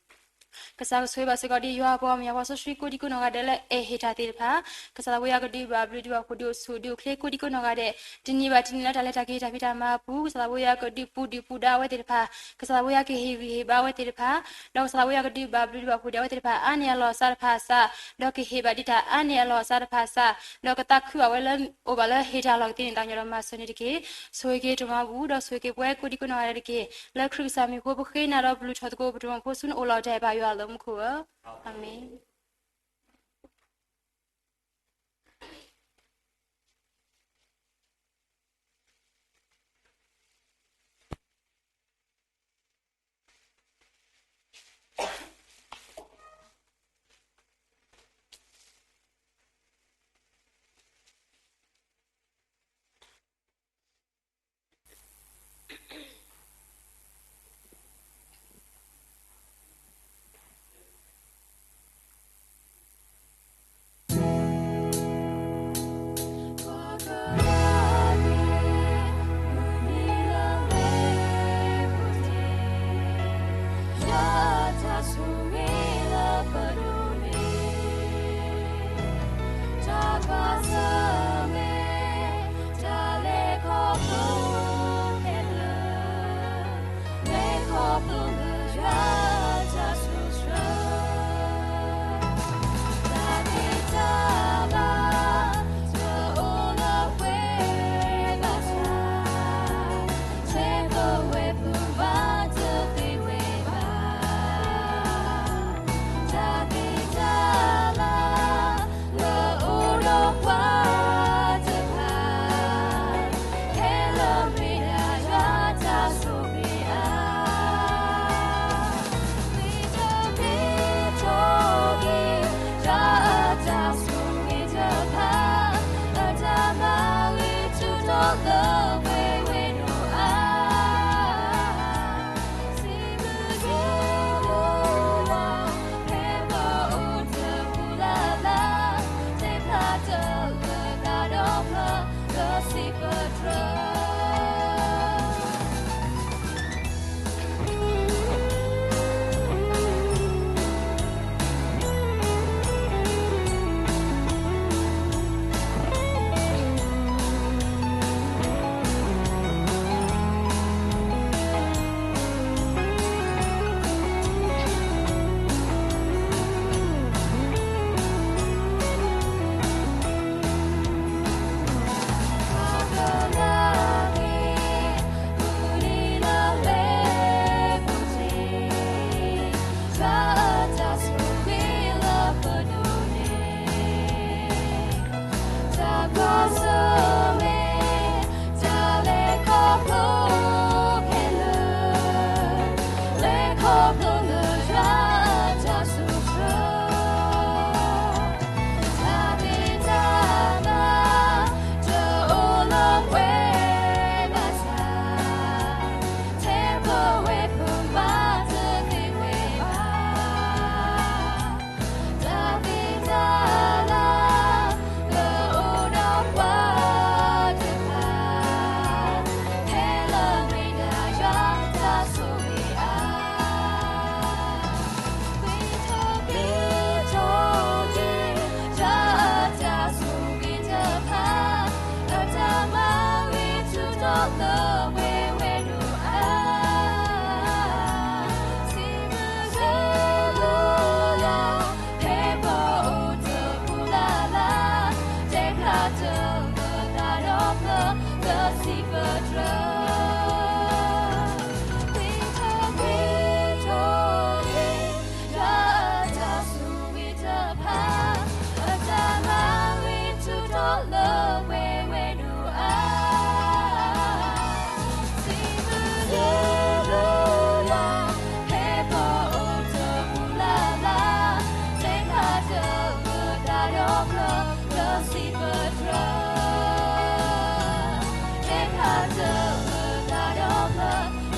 ကစၢ်ကဆိၣ်ဂ့ၤဘၣ်စ့ၢ်ကီးဒ်ယွၤအပှၤမၢယွၤပှၤစီဆှံကိးဒံကိးနီၢ်ဂၤဒဲးလၢအဲၣ်ဟ့ၣ်တၢ်သ့ၣ်တဖၣ်, ကစၢ်သးဘိယွၤကဒုးဘၣ်ဘျုးဒုးဘၣ်ဖှိၣ်ဒုးအိၣ်ဆူၣ်ဒုးအိၣ်ချ့ကိးဒံကိးနီၢ်ဂၤဒဲး, တနံၤဘၣ်တနံၤလၢတၢ်လဲၤတၢ်က့ၤတၢ်ဖံးတၢ်မၤအပူၤ ကစၢ်သးဘိယွၤကဒုးပူၤဒုးပူၤဒါအဝဲသ့ၣ်တဖၣ်, ကစၢ်သးဘိယွၤကဟ့ၣ်ဂံၢ်ဟ့ၣ်ဘါအဝဲသ့ၣ်တဖၣ်, ဒီးကစၢ်သးဘိယွၤကဒုးဘၣ်ဘျုးဒုးဘၣ်ဖှိၣ်ဒုးအဝဲသ့ၣ်တဖၣ် အါန့ၢ်အလီၢ်အစးတဖၣ်အစး, ဒီးကဟ့ၣ်ဘၣ်ဒံးတၢ်အါန့ၢ်အလီၢ်အစးတဖၣ်အစး, ဒီးကသးခုဘၣ်ဝဲလၢအိၣ်ဘၣ်လၢဟ့ၣ်တၢ်လီၢ်ကသ့န့ၣ် သးကညီၤဒီးမၤစၢၤန့ၣ်တက့ၢ်. ဆိၣ်ဂ့ၤက့ၤတၢ်မၤဘူၣ် ဒီးဆိၣ်ဂ့ၤက့ၤပဝဲကိးဒံကိးနီၢ်ဂၤဒဲးတက့ၢ်. လၢခရံာ်ကစၢ်မံၤအဃိ ပဃ့နၤဒီးပလုၢ်ထီၣ်သကိးပတၢ်မၤဖိဆူနအိၣ်လီၤတဲာ်ဘၣ်ယွၤလၢမူခိၣ်ဧၢ, အၤမ့ၣ်. ဆိၣ်ဂ့ၤ တၢ်လဲၤခီဖျိခဲလၢာ်, လဲၤခီဖျိလၢယွၤတၢ်ဆိၣ်တြီ, တၢ်သ့တၢ်ဘၣ် တအိၣ်လၢပှဲၤဘၣ်ဆၣ်, ထဲပဝဲဖိမၤတသ့ဝဲဘၣ်. တၢ်သ့တၢ်လၢ လၢအိၣ်ဒီးပှၤတဖၣ်, ဟဲလၢမ့ၢ်ဒၣ်ယွၤတၢ်ဆိၣ်ဂ့ၤအါ. ပှ့ၤထီၣ်ပှ့ၤထီၣ်က့ၤ ယွၤအတၢ်ဆိၣ်ဂ့ၤတဖၣ်, အတၢ်မၤဂ့ၤဆူဒီးလၢဝဲဝဲဒိၣ်အါ. စံးဘျုးစံးဖှိၣ်ယွၤ ဖဲပအိၣ်တပူၤလၢ်လၢ်, တဲဖျါတၢ်လၢသးဒီဖျၢၣ် လၢစံးပတြၢၤ. ပှ့ၤထီၣ်ပှ့ၤထီၣ်က့ၤ ယွၤအတၢ်ဆိၣ်ဂ့ၤတဖၣ်, အတၢ်မၤဂ့ၤဆူဒီးလၢဝဲဝဲဒိၣ်အါ. စံးဘျုးစံးဖှိၣ်ယွၤ ဖဲပအိၣ်တပူၤလၢ်လၢ်, တဲဖျါတၢ်လၢသးဒီဖျၢၣ် လၢစံးပတြၢၤ. တဲဖျါတၢ်လၢသး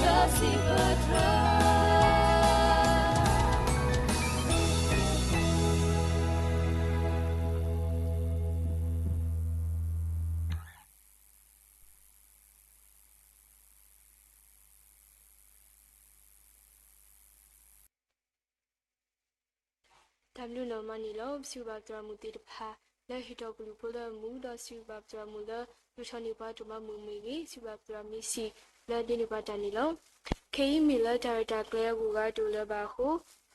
ဒီဖျၢၣ် လၢစံးပတြၢၤ. တၢ်ဘျုးနီၢ်မးန့ၣ်လီၤ. ပစံးဘျုးဘၣ်ပသရၣ်မုၣ်သ့ၣ်တဖၣ် လၢဟ့ၣ်ထီၣ်ကလုၢ်ဖိလၢအမုာ်, ဒီးစံးဘျုးဘၣ်ပသရၣ်မုၣ်လၢ ဒုးထီၣ်န့ၢ်ပှၤဒိၣ်မးမုာ်မ့ၢ်ဂ့ၤ, စံးဘျုးဘၣ်ပသရၣ်မ့ၢ်စံး လၢဒ်န့ၢ်ပှၤတၢ်န့ၣ်လီၤ. ခဲအံၤမ့ၢ်လၢတၢ်ရဲၣ်တၢ်ကျဲၤအဂုၤအဂၤတအိၣ်လၢၤဘၣ်အဃိ,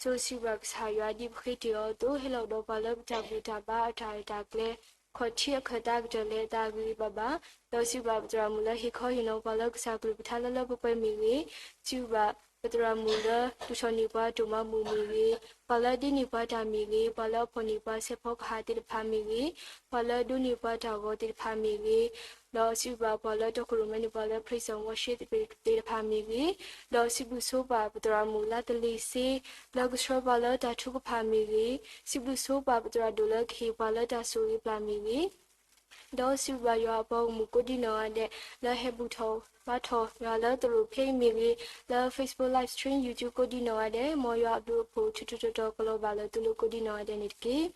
ဆိၣ်ဂ့ၤစံးဘျုးကစၢ်ယွၤဒ်ပဃ့တ့ၢ်အီၤအသိး, ဟဲလီၤကဒီးပှၤလၢပတၢ်ဘူၣ်တၢ်ဘါအတၢ်ရဲၣ်တၢ်ကျဲၤ, ခီၣ်ထံးအခၢၣ်သးကတၢၢ်လၢအသးဂ့ၤဂ့ၤဘၣ်ဘၣ်, ဒီးစံးဘျုးဘၣ်ပသရၣ်မုၣ်လၢဟ့ၣ်ခီဟ့ၣ်နီၤပှၤလၢကစၢ်ကလုၢ်ကထါလၢလၢပှဲၤပှဲၤမ့ၢ်ဂ့ၤ, စံးဘျုးဘၣ်ပသရၣ်မုၣ်လၢ ဒုးထီၣ်န့ၢ်ပှၤဒိၣ်မးမုာ်မ့ၢ်ဂ့ၤ, ပှၤလၢအဒိးန့ၢ်ပှၤတၢ်မ့ၢ်ဂ့ၤ, ပှၤလၢအဒိးန့ၢ်ပှၤတၢ်ကဟးသ့ၣ်တဖၣ်မ့ၢ်ဂ့ၤ, ပှၤလၢအဒိးန့ၢ်ပှၤတၢ်ဂီၤသ့ၣ်တဖၣ်မ့ၢ်ဂ့ၤ, ဒီးစံးဘျုးဘၣ်ပှၤလၢတီခိၣ်ရိၣ်မဲန့ၢ်ပှၤလၢ praise and worship သ့ၣ်တဖၣ်မ့ၢ်ဂ့ၤ, ဒီးစံးဘျုးဆိပာ်ပသရၣ်မုၣ်လါသလ့ၤစ့ လၢကဆှၢပှၤလၢတၢ်ထုကဖၣ်မ့ၢ်ဂ့ၤ, စံးဘျုးဆိပာ်ပသရၣ်ဒိၣ်လၢကဟ့ၣ်ပှၤလၢတၢ်ဆိၣ်ဂ့ၤပျၢ်မ့ၢ်ဂ့ၤ, ဒီးစံးဘျုးဘၣ်ယွၤအပှၤဂီၢ်မုၢ်ကိးဒံနီၢ်ဂၤဒဲး လၢဟဲဘူၣ်ထီၣ်ဘါထီၣ်ယွၤလၢသရိာ်ဖဲအံၤမ့ၢ်ဂ့ၤ, လၢ Facebook Live Stream, YouTube ကိးဒံနီၢ်ဂၤဒဲး, မ်ယွၤအဘျုးအဖှိၣ်ထူးထူးတီၤတီၤကလီၤဘၣ်လၢသုလိၤကိးဒံနီၢ်ဂၤဒဲးန့ၣ်တက့ၢ်.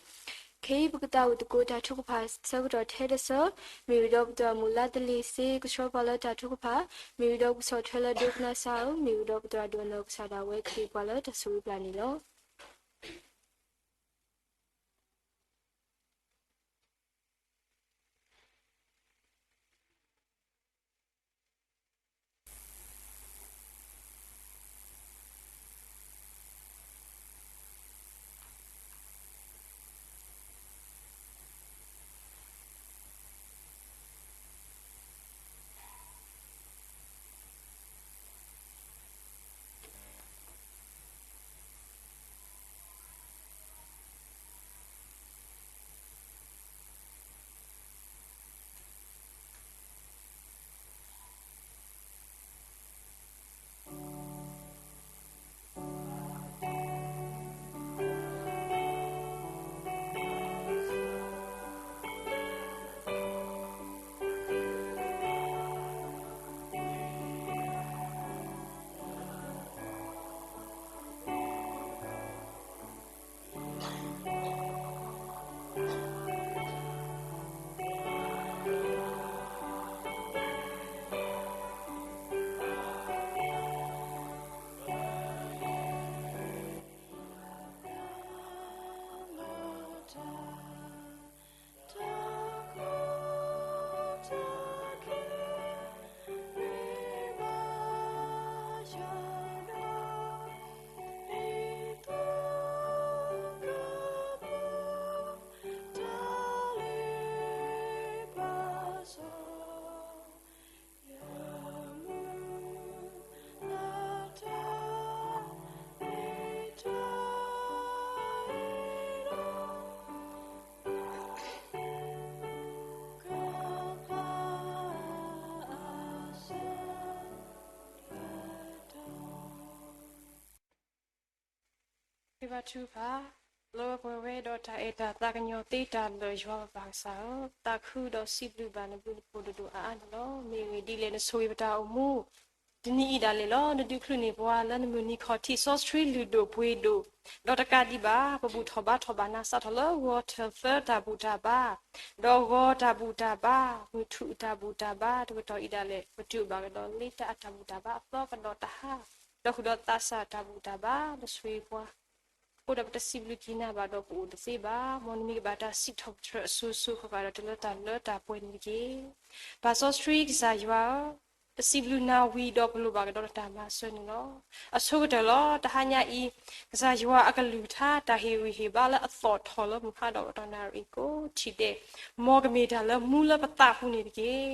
ခဲအံၤပကသးဝံၣ်သကိးတၢ်ထုကဖၣ်ဆၢကတီၢ်ထဲတဆၢ, မ့ၢ်ဝံၤဒီးပသရၣ်မုၣ်လါသလ့ၤစ့ ကဆှၢပှၤလၢတၢ်ထုကဖၣ်, မ့ၢ်ဝံၤဒီးပကဆီၣ်ထွဲလၢဒိကနၣ်စၢ်ဧၢ, မ့ၢ်ဝံၤဒီးပသရၣ်ဒိၣ်အနီၢ်ကစၢ်ဒၣ်ဝဲကဟ့ၣ်ပှၤလၢတၢ်ဆိၣ်ဂ့ၤပျၢ်န့ၣ်လီၤ. ဘါထုကဖၣ်, လၢပှဲၤဝဲဒီးတၢ်အဲၣ်တၢ်သးကညီၤသ့တၢ်လၢာ်ယွၤပပၢ်ကစၢ်ဧၢ, သးခုဒီးစံးဘျုးဘၣ်နဘျုးနဖှိၣ်ဒိၣ်ဒိၣ်အါအါန့ၣ်လီၤ. မ့ၢ်ဂ့ၢ်ဒ်လဲၣ်နဆိၣ်ဂ့ၤပတၢ်အိၣ်မူ တနံၤအံၤဒၣ်လဲာ်လီၤ. နဒုးချုးန့ၢ်ပှၤလၢနမုၢ်နံၤခီၣ်ထံး စီဆှံလုၢ်ဒိၣ်ပှ့ၤဒိၣ်, ဒီးတကးဒံးဘၣ် ပဘူၣ်ထီၣ်ဘါထီၣ်ဘၣ်နၤ စးထီၣ်လၢဂီၤထၢၣ်သၢတၢ်ဘူၣ်တၢ်ဘါ, ဒီးဂီၤတၢ်ဘူၣ်တၢ်ဘါ, မုၢ်ထူၣ်တၢ်ဘူၣ်တၢ်ဘါ, တကတီၢ်အံၤဒၣ်လဲာ် ပတုာ်ဘၣ်ကဒီးလ့တၢ်အတၢ်ဘူၣ်တၢ်ဘါအသီကဒီးတဟါ, ဒီးဃုာ်ဒီးသးစၢ်တၢ်ဘူၣ်တၢ်ဘါ, နဆိၣ်ဂ့ၤပှၤ အဃိဒီးပတစံးဘျုးက့ၤနၤဘၣ်ဒီးပအိၣ်တသ့ဘၣ်. မ်နမံၤကဘၣ်တၢ်စံးထီၣ်ပတြၢၤအစိၤစိၤဃၣ်ဃၣ်ဒီးတုၤလၢတၢ်လၢတၢ်ပှဲၤန့ၣ်တက့ၢ်. ပၢ်စီဆှံကစၢ်ယွၤဧၢ, ပစံးဘျုးနၤဝံၤဒီးပလိၣ်ဘၣ်ကဒီးနတၢ်မၤစၢၤန့ၣ်လီၤ. အဆိကတၢၢ်လီၤ တဟါညါအံၤ, ကစၢ်ယွၤအကလုၢ်ကထါ တၢ်ဟ့ၣ်ဂံၢ်ဟ့ၣ်ဘါလၢအသီၣ်ထီၣ်လၢမုၢ်ဟါဒီးပတီၢ်နၣ်ရံၣ်ကိးထံၣ်ဒဲး, မ်ကမ့ၢ်တၢ်လၢမူလၢပသးပူၤန့ၣ်တက့ၢ်.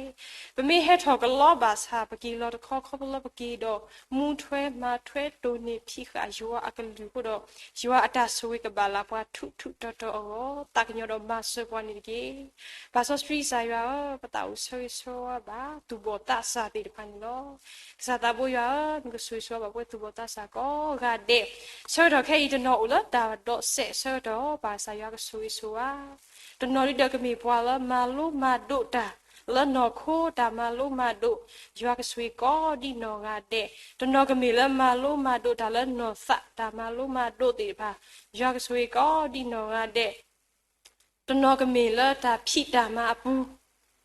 ပမ့ၢ်ဟဲထီၣ်ကလီဘၣ်ဆၣ် ပက့ၤလီၤတခီခီဖျိလၢပက့ၤဒီး မူထွဲမၤထွဲတိၢ်န့ၢ်ဖံးဃာ်ယွၤအကလုၢ်အဃိဒီး ယွၤအတၢ်ဆိၣ်ဂ့ၤကဘၣ်လၢ်ပှၤထူးထူးတီၤတီၤအဂီၢ် သးကညီၤဒီးမၤစၢၤပှၤန့ၣ်တက့ၢ်. ပၢ်စီဆှံကစၢ်ယွၤဧၢ, ပသးအိၣ်ဆၢဂ့ၤဆၢဝါဘၣ် သူၣ်ဘီၣ်သးစၢ်သ့ၣ်တဖၣ်န့ၣ်လီၤ. ကစၢ်သးဘိယွၤဧၢ, နကဆိၣ်ဂ့ၤဆိၣ်ဝါဘၣ်ပှၤသူၣ်ဘီၣ်သးစၢ်ကိးဂၤဒဲး, ဆၢကတီၢ်ခဲအံၤတနီၤအိၣ်လၢတၢ်ဒီးစဲးဆၢကတီၢ် ပၢ်ကစၢ်ယွၤကဆိၣ်ဂ့ၤဆိၣ်ဝါ တနီၤဒ်ဒီးကမ့ၢ်ပှၤလၢမၤလိမၤဒိးတၢ် လၢနီၢ်ခိတၢ်မၤလိမၤဒိး, ယွၤကဆိၣ်ဂ့ၤကိးဒ်နီၢ်ဂၤဒဲး, တနီၤကမ့ၢ်လၢမၤလိမၤဒိးတၢ်လၢနီၢ်သး တၢ်မၤလိမၤဒိးသ့ၣ်တဖၣ်, ယွၤကဆိၣ်ဂ့ၤကိးဒ်နီၢ်ဂၤဒဲး, တနီၤကမ့ၢ်လၢတၢ်ဖံးတၢ်မၤအပူၤ,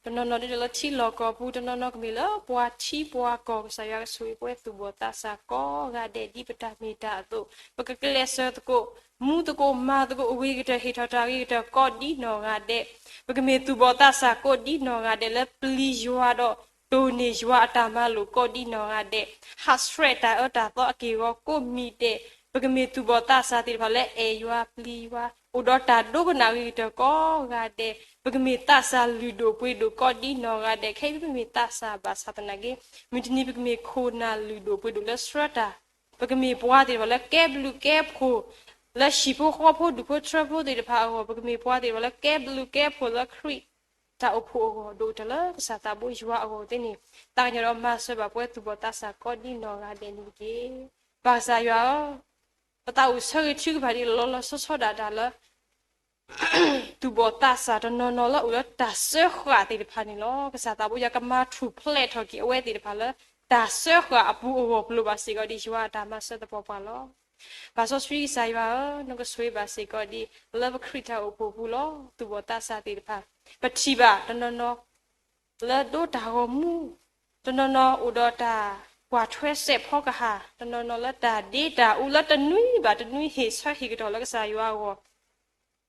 တနီၤနီၤဒ်ဒီးလၢထံလီၢ်ကီၢ်ပူၤ, တနီၤနီၤကမ့ၢ်လၢပှၤထံပှၤကီၢ်, ကစၢ်ယွၤကဆိၣ်ဂ့ၤပှၤသူၣ်ဘီၣ်သးစၢ်ကိးဂၤဒဲး ဒ်ပတၢ်မ့ၢ်တၢ်အသိး, ပကကျဲးစၢးသကိး မူသကိးမၤသကိး အဂ့ၤကတၢၢ် ဟ့ၣ်ထီၣ်တၢ်ဂ့ၤကတၢၢ်ကိးဒ်နီၢ်ဂၤဒဲး, ပကမ့ၢ်သူၣ်ဘီၣ်သးစၢ်ကိးဒ်နီၢ်ဂၤဒဲး လၢပျံၤယွၤဒီးတိၢ်န့ၢ်ယွၤအတၢ်မၤလိာ်ကိးဒ်နီၢ်ဂၤဒဲး, ဟးဆှဲးတၢ်အၢတၢ်သီအက့ၢ်အဂီၤကိးမံၤဒဲး, ပကမ့ၢ်သူၣ်ဘီၣ်သးစၢ်သ့ၣ်တဖၣ်လၢအဲၣ်ယွၤပျံၤယွၤ အိၣ်ဒီးတၢ်ဒိကနၣ်ဂ့ၤကတၢၢ်ကိးဂၤဒဲး, ပကမ့ၢ်သးစၢ်လုၢ်ဒိၣ်ပှ့ၤဒိၣ်ကိးဒ်နီၢ်ဂၤဒဲး, ခဲအံၤပမ့ၢ်သးစၢ်ဘၣ်ဆၣ်သနာ်က့ မုၢ်တနံၤပကမ့ၢ်ခိၣ်နၢ်လုၢ်ဒိၣ်ပှ့ၤဒိၣ်လၢဆှၢတၢ်, ပကမ့ၢ်ပှၤသ့ၣ်တဖၣ်လၢကဲဘျုးကဲဖှိၣ် လၢဟံၣ်ဖိဃီဖိဒူၣ်ဖိထၢဖိသ့ၣ်တဖၣ်အဂီၢ်, ပကမ့ၢ်ပှၤသ့ၣ်တဖၣ်လၢကဲဘျုးကဲဖှိၣ်လၢခရံာ်တၢ်အိၣ်ဖှိၣ်အဂီၢ်, ဒိၣ်ကတၢၢ်လၢကစၢ်သးဘိယွၤအဂီၢ်သ့ၣ်န့ၣ်, သးကညီၤဒီးမၤစၢၤဘၣ်ပှၤသူၣ်ဘီၣ်သးစၢ်ကိးဒ်နီၢ်ဂၤဒဲးန့ၣ်တက့ၢ်. ပၢ်ကစၢ်ယွၤဧၢ, ပသးအိၣ်ဆၢဂ့ၤထုကဖၣ်ဒံးလီၤလီၤဆီဆီဒၣ်တၢ်လၢ သူၣ်ဘီၣ်သးစၢ်တနီၤနီၤလၢအအိၣ်လၢတၢ်စၢဃာ်သ့ၣ်တဖၣ်န့ၣ်လီၤ. ကစၢ်သးဘိယွၤကမၤထူၣ်ဖျဲးထီၣ်က့ၤအဝဲသ့ၣ်တဖၣ်လၢ တၢ်စၢဃာ်အပူၤအဂီၢ် ပလိၣ်ဘၣ်စ့ၢ်ကီးဒ်ယွၤအတၢ်မၤစၢၤသပှၢ်ပှၢ်လီၤ. ပၢ်စီဆှံကစၢ်ယွၤဧၢ, နကဆိၣ်ဂ့ၤဘၣ်စ့ၢ်ကီးဒ် လၢပခရံာ်တၢ်အိၣ်ဖှိၣ်ပူၤလီၤ. သူၣ်ဘီၣ်သးစၢ်သ့ၣ်တဖၣ် ပထံၣ်ဘၣ်တနီၤနီၤ လၢဒိးတၢ်ဂီၤမူ, တနီၤနီၤအိၣ်ဒီးတၢ်ကွၢ်ထွဲစဲးဖီကဟၣ်, တနီၤနီၤလၢတၢ်ဒ့တၢ်အူလၢတနွံဘၣ်တနွံ ဟ့ၣ်ဆၢဟ့ၣ်ကတီၢ်လၢကစၢ်ယွၤအဂီၢ်,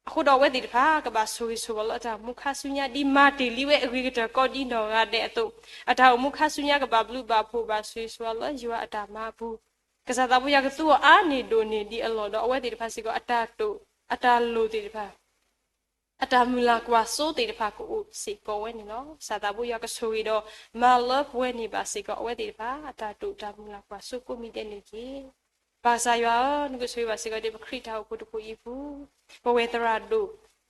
အဃိဒီးအဝဲသ့ၣ်တဖၣ် ကဘၣ်ဆိၣ်ဂ့ၤဆိၣ်ဝါလၢအတၢ်အိၣ်မူခါဆူညါ ဒ်မၤတ့ၢ်လံဝဲအဂ့ၤကတၢၢ်ကိးဒ်နီၢ်ဂၤဒဲးအသိး, အတၢ်အိၣ်မူခါဆူညါကဘၣ်ဘျုးဘၣ်ဖှိၣ်ဘၣ်ဆိၣ်ဂ့ၤဆိၣ်ဝါလၢယွၤအတၢ်မၤအပူၤ, ကစၢ်သးဘိယွၤကသူအီၤအါန့ၢ်ဒိၣ်န့ၢ်ဒ်အလီၢ်ဒီး အဝဲသ့ၣ်တဖၣ်စ့ၢ်ကီး အတၢ်တိာ်အတၢ်လိၣ်သ့ၣ်တဖၣ် အတၢ်မုၢ်လၢ်ကွၢ်စိသ့ၣ်တဖၣ်ကအိၣ်စ့ၢ်ကီးဝဲန့ၣ်လီၤ. ကစၢ်သးဘိယွၤကဆိၣ်ဂ့ၤဒီးမၤလၢပှဲၤန့ၢ်ဘၣ်စ့ၢ်ကီး အဝဲသ့ၣ်တဖၣ် အတၢ်တိာ်တၢ်မုၢ်လၢ်ကွၢ်စိကိးမံၤဒဲးန့ၣ်တက့ၢ်. ပၢ်ကစၢ်ယွၤဧၢ, နကဆိၣ်ဂ့ၤဘၣ်စ့ၢ်ကီးဒ်ပခရံာ်တၢ်အိၣ်ဖှိၣ်တဖုအံၤအပူၤ, ပဝဲသရၣ်ဒိၣ်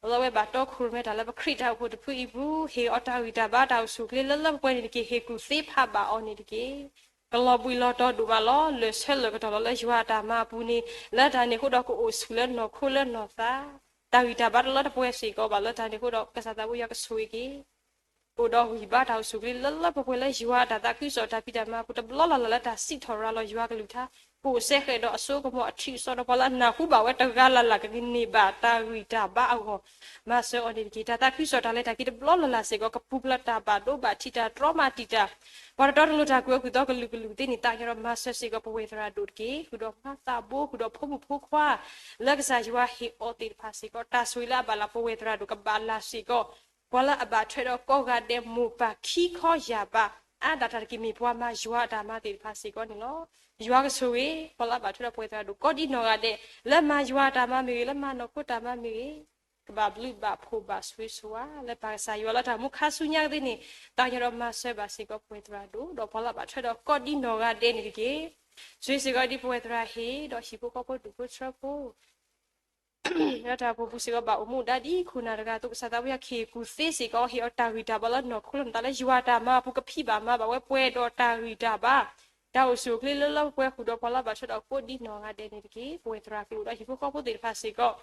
လၢအဝဲဘၣ်တီခိၣ်ရိၣ်မဲတၢ်လၢပခရံာ်တၢ်အိၣ်ဖှိၣ်တဖုအံၤအပူၤ, ဟ့ၣ်အီၤတၢ်ဂံၢ်တၢ်ဘါတၢ်အိၣ်ဆူၣ်အိၣ်ချ့လၢလၢပှဲၤပှဲၤန့ၣ်တက့ၢ်. ဟ့ၣ်ကူၣ်သ့ဖးဘၣ်အီၤန့ၣ်တက့ၢ်. ကလီၤဘှံးလီၤတီၤဒိၣ်မးလီၤ. လၢာ်ဆၢလၢာ်ကတီၢ်လီၤလၢယွၤအတၢ်မၤအပူၤန့ၣ်, လၢတၢ်န့ၣ်အဃိဒီးကအိၣ်ဆူၣ်လၢနီၢ်ခိလၢနီၢ်သး, တၢ်ဂံၢ်တၢ်ဘါတလၢတပှဲၤစ့ၢ်ကီးဘၣ်လၢတၢ်န့ၣ်အဃိဒီး ကစၢ်သးဘိယွၤကဆိၣ်ဂ့ၤက့ၤ အိၣ်ဒီးဂံၢ်ဘါတၢ်အိၣ်ဆူၣ်အိၣ်ချ့လၢလၢပှဲၤပှဲၤလၢယွၤအတၢ်သးခုကစီၣ်တၢ်ဖံးတၢ်မၤအပူၤ တဘျီလၢ်လၢ်လၢတၢ်စံးထီၣ်ရၤလီၤယွၤကလုၢ်ကထါ, ကအိၣ်စဲဃဲးဒီးအစိကမီၤအထံးအစီဒီး ပှၤလၢအနၢ်ဟူဘၣ်ဝဲတဂၤလၢ်လၢ်ကကန့ၢ်ဘၣ်တၢ်ဂံၢ်တၢ်ဘါအဂီၢ်, မၤစၢၤအီၤန့ၣ်တက့ၢ်. တၢ်သးခုကစီၣ်တၢ်လဲၤတၢ်က့ၤတဘျီလၢ်လၢ်စ့ၢ်ကီး ကပူၤဖျဲးတၢ်ဘၣ်ဒိဘၣ်ထံးတၢ်တြီမၤတံာ်တာ်, ပှၤတတီတလိၤတၢ်ကွံာ်အီၤကွံာ်သီကလုာ်ကလုာ်သ့ၣ်န့ၣ် သးကညီၤဒီးမၤစၢၤစ့ၢ်ကီးပဝဲသရၣ်ဒိၣ်တက့ၢ်. ဃုာ်ဒီးမၤသးဘိ ဃုာ်ဒီးဖိမုၣ်ဖိခွါ လၢကစၢ်ယွၤဟ့ၣ်အီၤသ့ၣ်တဖၣ်စ့ၢ်ကီး တၢ်ဆိၣ်ဂ့ၤလၢအဘၣ်လၢပဝဲသရၣ်ဒိၣ်ကဘၣ်လၢ်စ့ၢ်ကီး ပှၤလၢအဘၣ်ထွဲဒီးကိးဂၤဒဲး မိၢ်ပၢ်ခံခီယာ်ဘး အါဒၣ်တၢ်တက့ၢ် မ့ၢ်ပှၤမၤယွၤအတၢ်မၤသ့ၣ်တဖၣ်စ့ၢ်ကီးန့ၣ်လီၤ. ယွၤကဆိၣ်ဂ့ၤ ပှၤလၢအဘၣ်ထွဲဒီးပဝဲသရၣ်ဒိၣ်ကိးဒ်နီၢ်ဂၤဒဲး လၢမၤယွၤအတၢ်မၤမ့ၢ်ဂ့ၤ လၢမၤနီၢ်ခိတၢ်မၤမ့ၢ်ဂ့ၤ ကဘၣ်ဘျုးဘၣ်ဖှိၣ်ဘၣ်ဆိၣ်ဂ့ၤဆိၣ်ဝါ လၢပၢ်ကစၢ်ယွၤလၢတၢ်မူခါဆူညါကသ့န့ၣ် သးကညီၤဒီးမၤစၢၤဘၣ်စ့ၢ်ကီးပဝဲသရၣ်ဒိၣ် ဒီးပှၤလၢအဘၣ်ထွဲဒီးကိးဒ်နီၢ်ဂၤဒဲးန့ၣ်တက့ၢ်. ဆိၣ်ဂ့ၤစ့ၢ်ကီးဒ်ပဝဲသရၣ်ဟ့ၣ် ဒီးဟံၣ်ဖိဃီဖိဒူၣ်ဖိထၢဖိ လၢတၢ်အိၣ်ဖှိၣ်ပူၤစ့ၢ်ကီး ဘၣ်အိၣ်မူဒါဒ်ခိၣ်နၢ်တဂၤအသိး ကစၢ်သးဘိယွၤကဟ့ၣ်ကူၣ်သ့စ့ၢ်ကီး ဟ့ၣ်အီၤတၢ်ဂံၢ်တၢ်ဘါလၢနီၢ်ခိလၢနီၢ်သးလၢယွၤအတၢ်မၤအပူၤ ကဖံးဘၣ်မၤဘၣ်ဝဲပှဲၤဒီးတၢ်ဂံၢ်တၢ်ဘါ တၢ်အိၣ်ဆူၣ်အိၣ်ချ့လၢလၢပှဲၤပှဲၤဃုာ်ဒီးပှၤလၢအဘၣ်ထွဲဒီးကိးဒ်နီၢ်ဂၤဒဲးန့ၣ်တက့ၢ်. ပဝဲသရၣ်ကျိၤဒီးဟံၣ်ဖိဃီဖိသ့ၣ်တဖၣ်စ့ၢ်ကီး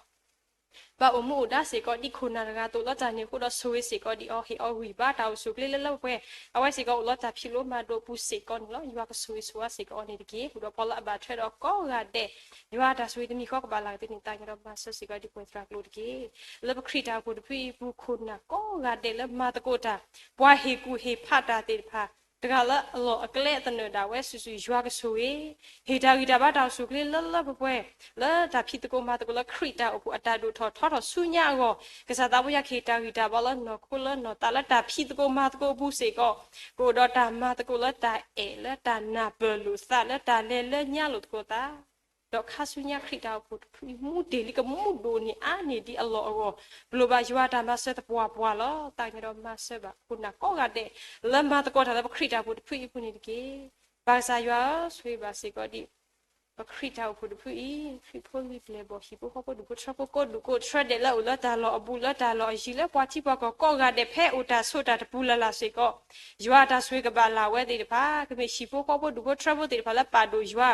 ဘၣ်အိၣ်မူအိၣ်ဒါစ့ၢ်ကီး ဒ်ခိၣ်နၢ်တဂၤအသိးလၢတၢ်န့ၣ်အဃိဒီးဆိၣ်ဂ့ၤစ့ၢ်ကီးဒ်အီၤ ဟ့ၣ်အီၤဂံၢ်ဘါ တၢ်အိၣ်ဆူၣ်အိၣ်ချ့လၢလၢပှဲၤပှဲၤ အဝဲစ့ၢ်ကီးအိၣ်လၢတၢ်ဖံးလိမၤဒိးအပူၤစ့ၢ်ကီးန့ၣ်လီၤ. ယွၤကဆိၣ်ဂ့ၤဆိၣ်ဝါစ့ၢ်ကီးအီၤန့ၣ်တက့ၢ်. ဃုာ်ဒီးပှၤလၢအဘၣ်ထွဲဒီးကိးဂၤဒဲး ယွၤတၢ်ဆိၣ်ဂ့ၤတမံၤဃီကဘၣ်လၢ်ကသ့န့ၣ် သးကညီၤဒီးမၤစၢၤစ့ၢ်ကီးဒ်ပဝဲသရၣ်ကျိၤတက့ၢ်. လၢပခရံာ်တၢ်အိၣ်ဖှိၣ်တဖုအံၤအပူၤ ခိၣ်နၢ်ကိးဂၤဒဲးလၢမၤသကိးတၢ် ပှၤဟ့ၣ်ကူၣ်ဟ့ၣ်ဖးတၢ်သ့ၣ်တဖၣ် တဂၤလၢအလီၢ်အကျဲသနၢၣ်ဒၣ်ဝဲစုာ်စုာ် ယွၤကဆိၣ်ဂ့ၤ ဟ့ၣ်တၢ်ဂံၢ်တၢ်ဘါတၢ်အိၣ်ဆူၣ်အိၣ်ချ့လၢလၢပှဲၤပှဲၤ လၢတၢ်ဖံးသကိးမၤသကိးလၢခရံာ်တၢ်အိၣ်ဖှိၣ်အတၢ်ဒိၣ်ထီၣ်ထီထီၣ်ဆူညါအဂီၢ် ကစၢ်သးပှၢ်ယွၤကဟ့ၣ်တၢ်ဂံၢ်တၢ်ဘါလၢနီၢ်ခိလၢနီၢ်သးလၢတၢ်ဖံးသကိးမၤသကိးအပူၤစ့ၢ်ကီး ကအိၣ်ဒီးတၢ်မၤသကိးလၢတၢ်အဲၣ်လၢတၢ်နၢ်ပၢၢ်လိာ်သးလၢတၢ်လဲၤလၢညါလိာ်သကိးသး ဒီးခါဆူညါခရံာ်တၢ်အိၣ်ဖှိၣ်တဖုအံၤ မူတ့ၢ်လံကမူဒိၣ်န့ၢ်အါန့ၢ်ဒံးအလီၢ်အဂီၢ် ပလိၣ်ဘၣ်ယွၤတၢ်မၤစၢၤသပှၢ်ပှၢ်လီၤ. သးကညီၤဒီးမၤစၢၤဘၣ်ခိၣ်နၢ်ကိးဂၤဒဲး လၢမၤသကိးတၢ်လၢပခရံာ်တၢ်အိၣ်ဖှိၣ်တဖုအံၤအပူၤန့ၣ်တက့ၢ်. ဘၣ်ကစၢ်ယွၤဧၢ, ဆိၣ်ဂ့ၤဘၣ်စ့ၢ်ကီးဒံး ပခရံာ်တၢ်အိၣ်ဖှိၣ်တဖုအံၤ ခရံာ်ဖိလံၤပျဲၢ်ဘီၣ် ဟံၣ်ဖိဃီဖိဒူၣ်ဖိထၢဖိကိးဒူၣ်ကိးထၢဒဲးလၢအအိၣ်လၢတၢ်လီၢ်အဘူးလၢတၢ်လီၢ်အယံၤ လၢပှၤထံပှၤကီၢ်ကိးဂၤဒဲးဖဲအိၣ်တၢ်ဆိးတၢ်တပူၤလၢ်လၢ်စ့ၢ်ကီး ယွၤအတၢ်ဆိၣ်ဂ့ၤကဘၣ်လၢ်ဝဲသ့ၣ်တဖၣ် ကမ့ၢ်ဟံၣ်ဖိဃီဖိဒူၣ်ဖိထၢဖိသ့ၣ်တဖၣ်လၢပာ်ဒိၣ်ယွၤ